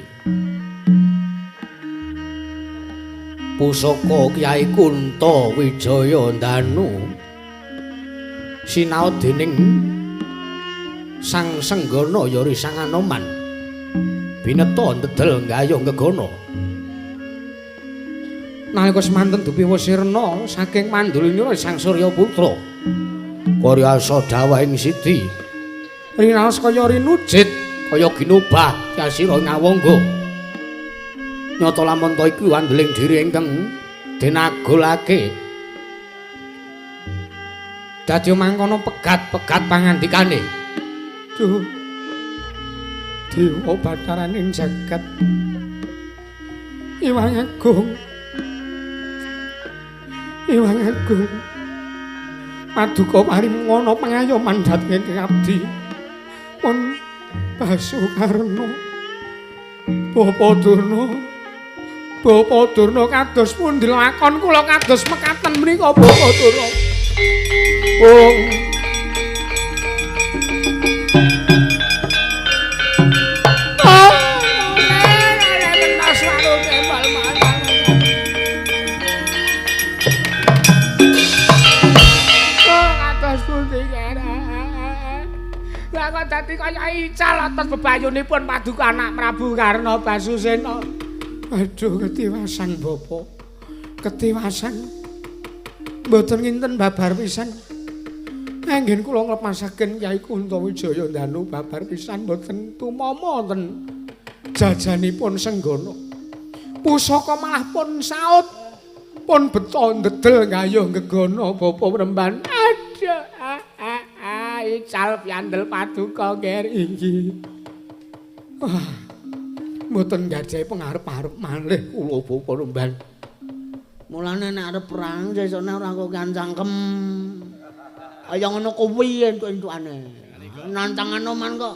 Pusaka Kyai Kunta Wijaya Ndanu sinaot dening Sang Senggana ya Sang Anoman bineta ndedel nggayuh gegana. Nalika semanten dupiwa sirna saking mandulinira Sang Surya Putra karyasa dawahing sidi rinaos kaya rinujit kaya ginobah yasira ngawangga. Nyata lamun ta iku andeling diri ingkang denagolake dadi mangkono pegat-pegat pangandikane. Duh, dewa batharaning jagat Iwang Agung, Iwang Agung, paduka paring ngono pangayoman dhateng ingkang abdi pun Basukarna. Bapa Durna, Bapa Durna kados pundi lakon kula kados mekaten menika Bapa Durna. Oh. Dadi kaya ical atas bebayunipun paduka anak Prabu Karna Basusena. Aduh, ketiwasan Bapak. Ketiwasan. Mboten nginten babar pisan. Anggen kula nglepasaken Kyai Kunta Wijaya Ndanu babar pisan mboten tumama wonten jajanipun Senggana. Pusaka malah pun saut, pun beto ndedel gayuh gegana Bapak Premban. Aduh. Ical piandel paduka nger iki. Wah, mboten gadhahi pengarep-arep malih kula Bapak Remban. Mulane nek arep perang sesone ora kok kancangkem. Kaya ngono kuwi entuk-entukane. Nantang Anoman kok.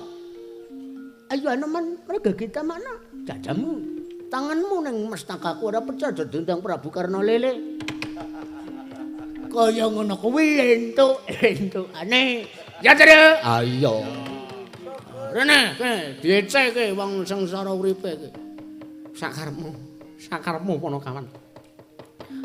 Ayo Anoman, merga kita mana? Jajamu. Tanganmu ning mestakaku ora pecah dendang Prabu Karna Lele. Kaya ngono kuwi entuk-entukane. Ya Tru. Ayo. Rene, dieceke wong sengsara uripe iki. Sakarepmu, sakarepmu Panakawan.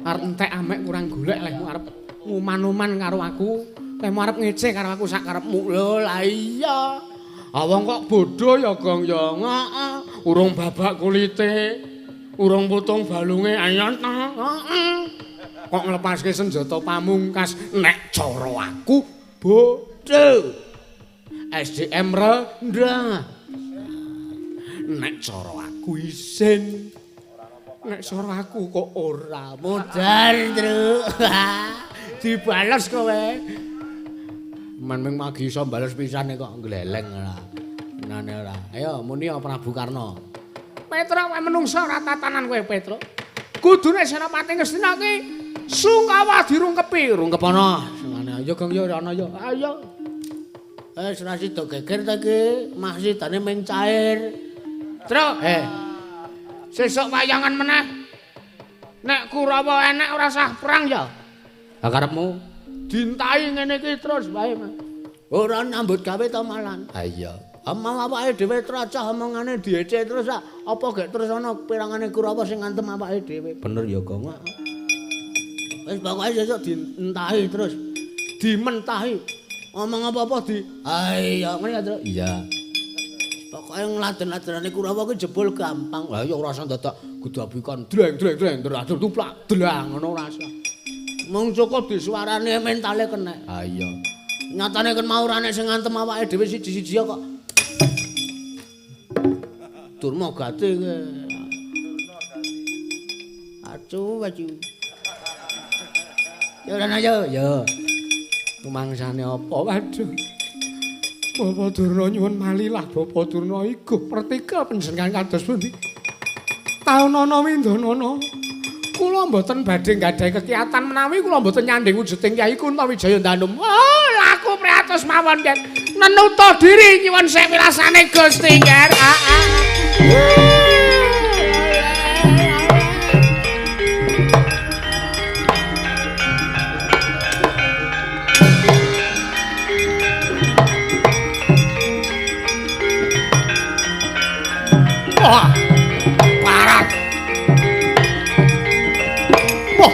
Arep entek amek kurang golek lehmu arep nguman-uman karo aku, lehmu arep ngece karo aku sakarepmu. Lho, lah iya. Ah wong kok bodho ya, Gong ya. Heeh. Urung babak kulite, urung putung balunge ayo ta. Heeh. Kok nglepaske senjata pamungkas nek cara aku bodho. SDM rendah. Nek cara aku isin. Nek cara aku kok ora modar, Tru. Dibales kowe. Men ming magi iso bales pisane kok gleleng ora. Nane ora. Ayo muni Prabu Karna. Petruk kowe menungsa ora tatanan kowe Petruk. Kudune Senopati Ngastina ki sungkawa dirungkepi, rungkep ana. Sengane ayo Gong ya ana ya. Ayo. Wis ora sida geger ta iki, maksidane ming cair. Truk, Sesuk wayangan meneh. Nek Kurawa enek ora sah perang ya. Ha karepmu dintai ngene iki terus wae. Ora nyambut gawe ta malan. Ha iya. Amang awake dhewe tracah omongane diece terus apa gek terus ana pirangane Kurawa sing ngantem awake dhewe. Bener ya, Gong. Wis pokoke sesuk dintahi terus. Dimentahi. Ngomong apa-apa di. Ah iya ngene ya, Truk. Iya. Pokoke ngladen-ladenane Kurawa ki jebul gampang. Lah ya ora usah dadak gedabikan dreng dreng dreng dreng tuplak dlang ngono ora usah. Mung cukup disuarane mentale kenek. Ah iya. Nyatane ken mau ora nek sing ngantem awake dhewe siji-siji kok. Durma gati kowe. Acu acu. Ya ora ayo ya. Rumangsane apa? Waduh. Bapak Durna nyuwun malilah Bapak Durna iguh pertika panjenengan kados pundi? Taunana windanana. Kula mboten badhe nggadahi kekiyatan menawi kula mboten nyandhing wujuding Kyai Kuntawijaya Danum. Oh, laku priatos mawon, Nger. Nenuta diri nyuwun sewilasane Gusti, Nger. Wah, parat. Wah.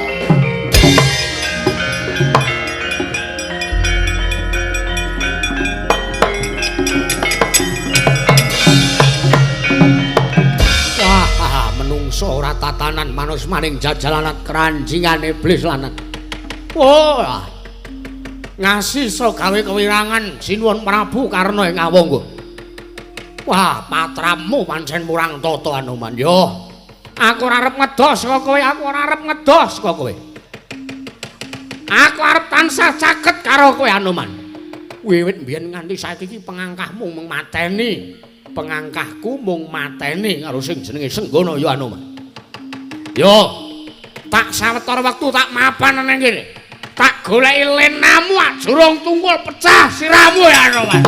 Wah, menungso ora tatanan manus maning jajalanat keranjingan iblis lanat. Wah. Ngasih so gawe kewirangan sinuwun Prabu Karna ing Awangga. Wah, patramu pancen murang tata Anoman. Yo. Aku ora arep ngedoh saka kowe, aku ora arep ngedoh saka kowe. Aku arep tansah caket karo kowe Anoman. Wiwit mbiyen nganti saiki iki pengangkahmu mung mateni. Pengangkahku mung mateni karo sing jenenge Senggana ya Anoman. Yo. Tak sawetara wektu tak mapan nang kene. Tak goleki lenamu ajurung tungkul pecah siramu ya Anoman.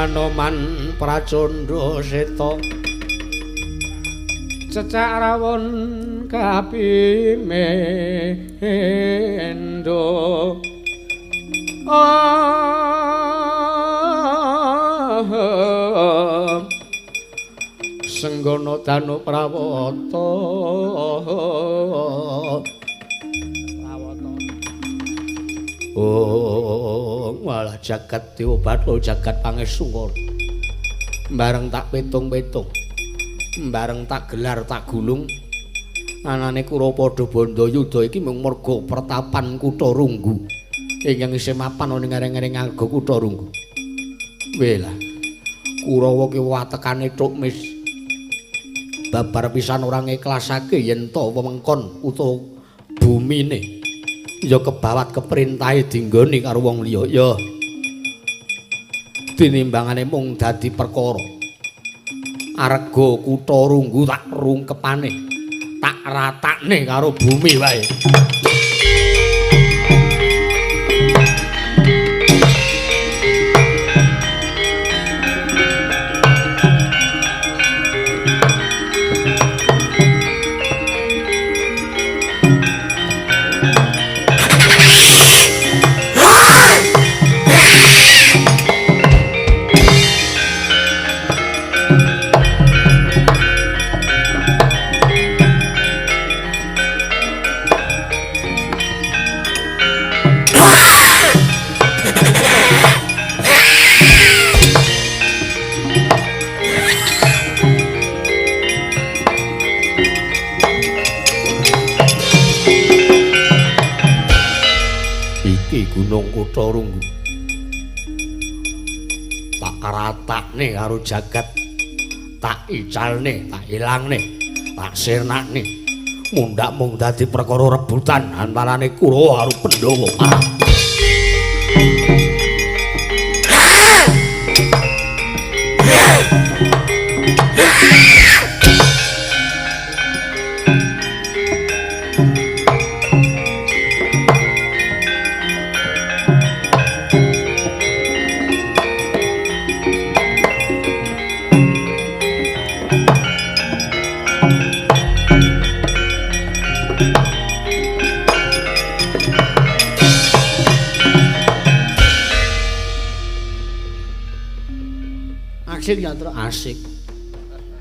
Anoman Pracandha Seta cecak rawon kapimendo Senggana Danu Prawata Oh, walah jagat dewa batho jagat pangesungkara. Bareng tak pitung-pitung. Bareng tak gelar tak gulung. Anane Kurawa padha bandha yuda iki mung merga pertapan kutha Runggu. Ingkang isih mapan ana ing ngereng-ngereng alga kutha Runggu. Welah. Kurawa ki watekane tuk mis. Babar pisan ora ngiklasake yen to wewengkon utawa bumine. Ya kebawat keperintahe dinggoni karo wong liya ya tinimbangane mung dadi perkara arga kutha Runggu tak rungkepane tak ratakne karo bumi wae. Gunung Kutha Runggu tak ratakne karo jagat, tak icalne, tak ilangne, tak sirnakne. Mundhak mung dadi perkara rebutan antarane Kurawa karo Pandhawa. Asik ya, Tru, asik.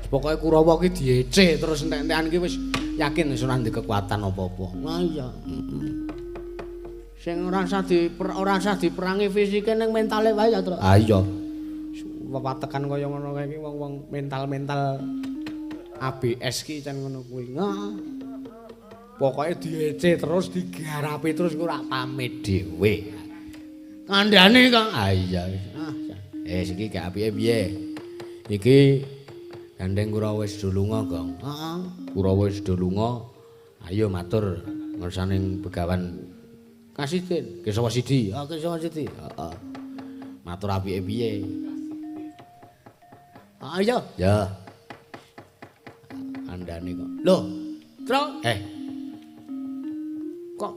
Pokoke Kurawa ki diece terus entek-entekan ki wis yakin wis ora ndek kekuatan apa-apa. Wah iya. Heeh. Sing ora usah diperangi fisike ning mentale wae ya, Tru. Ah iya. Wewatekan kaya ngono kae iki wong-wong mental-mental ABS ki jan ngono kuwi. Heeh. Pokoke diece terus digarapi terus ku ora pamit dhewe. Kandhane kok. Ah iya. Ah, iki gak apike piye? Iki gandeng Kurawa wis do lunga, Gong. Heeh. Kurawa wis do lunga. Ayo matur ngersaning Begawan Kasidin, Kesawa Sidi. Ah, Kesawa Sidi. Heeh. Matur apike piye? Ah iya. Ya. Kandhane kok. Lho, Tru. Kok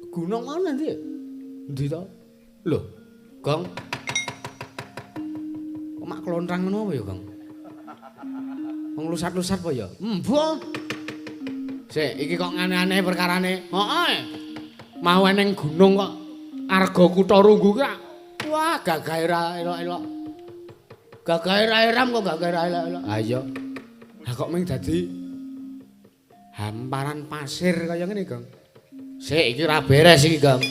gunung mana ndi? Endi to? Lho, Gong. Kok mak klontrang ngono apa ya, Gong? Wong lusat-lusat apa ya? Embuh. Sik, iki kok aneh-aneh perkarane. Heeh. Mau eneng gunung kok arga kutha Runggu ki. Wah, gagahe ra elok-elok. Gagahe ra eram kok gagahe ra elok-elok. Ha iya. Lah kok mung dadi hamparan pasir kaya ngene, Gong. Sik, iki ora beres iki, Gong.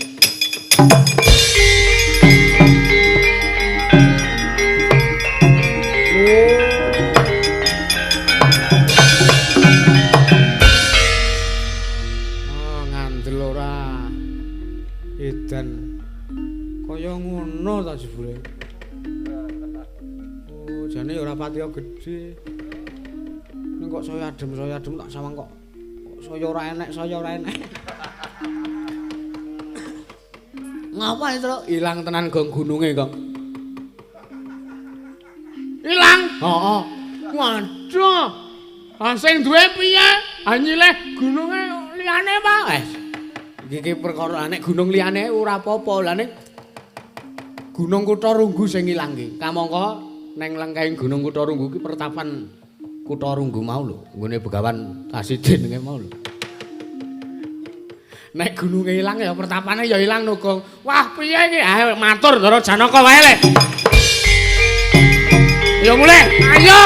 Oh, ngandel ora. Edan. Kaya ngono ta jebule. Oh, jane ya ora patiya gedhe. Ning kok saya adem tak sawang kok saya ora enek, saya ora enek. Ngapa itu? Ilang tenan Gong gununge, Gong. Ilang? Heeh. Waduh. Ah sing duwe piye? Ah nyileh gununge liyane, Pak. Iki perkara nek gunung liyane ora apa-apa. Lah ning Gunung Kutha Runggu sing ilang iki. Kamangka neng lengkahing Gunung Kutha Runggu ki pertapan Kutha Runggu mau lho, nggone Begawan Kasidin kae mau lho. Nek gununge ilang ya pertapane ya ilang no, Gong. Wah, piye iki? Ayo matur Ndara Janaka wae le. Ayo mulih. Ayo.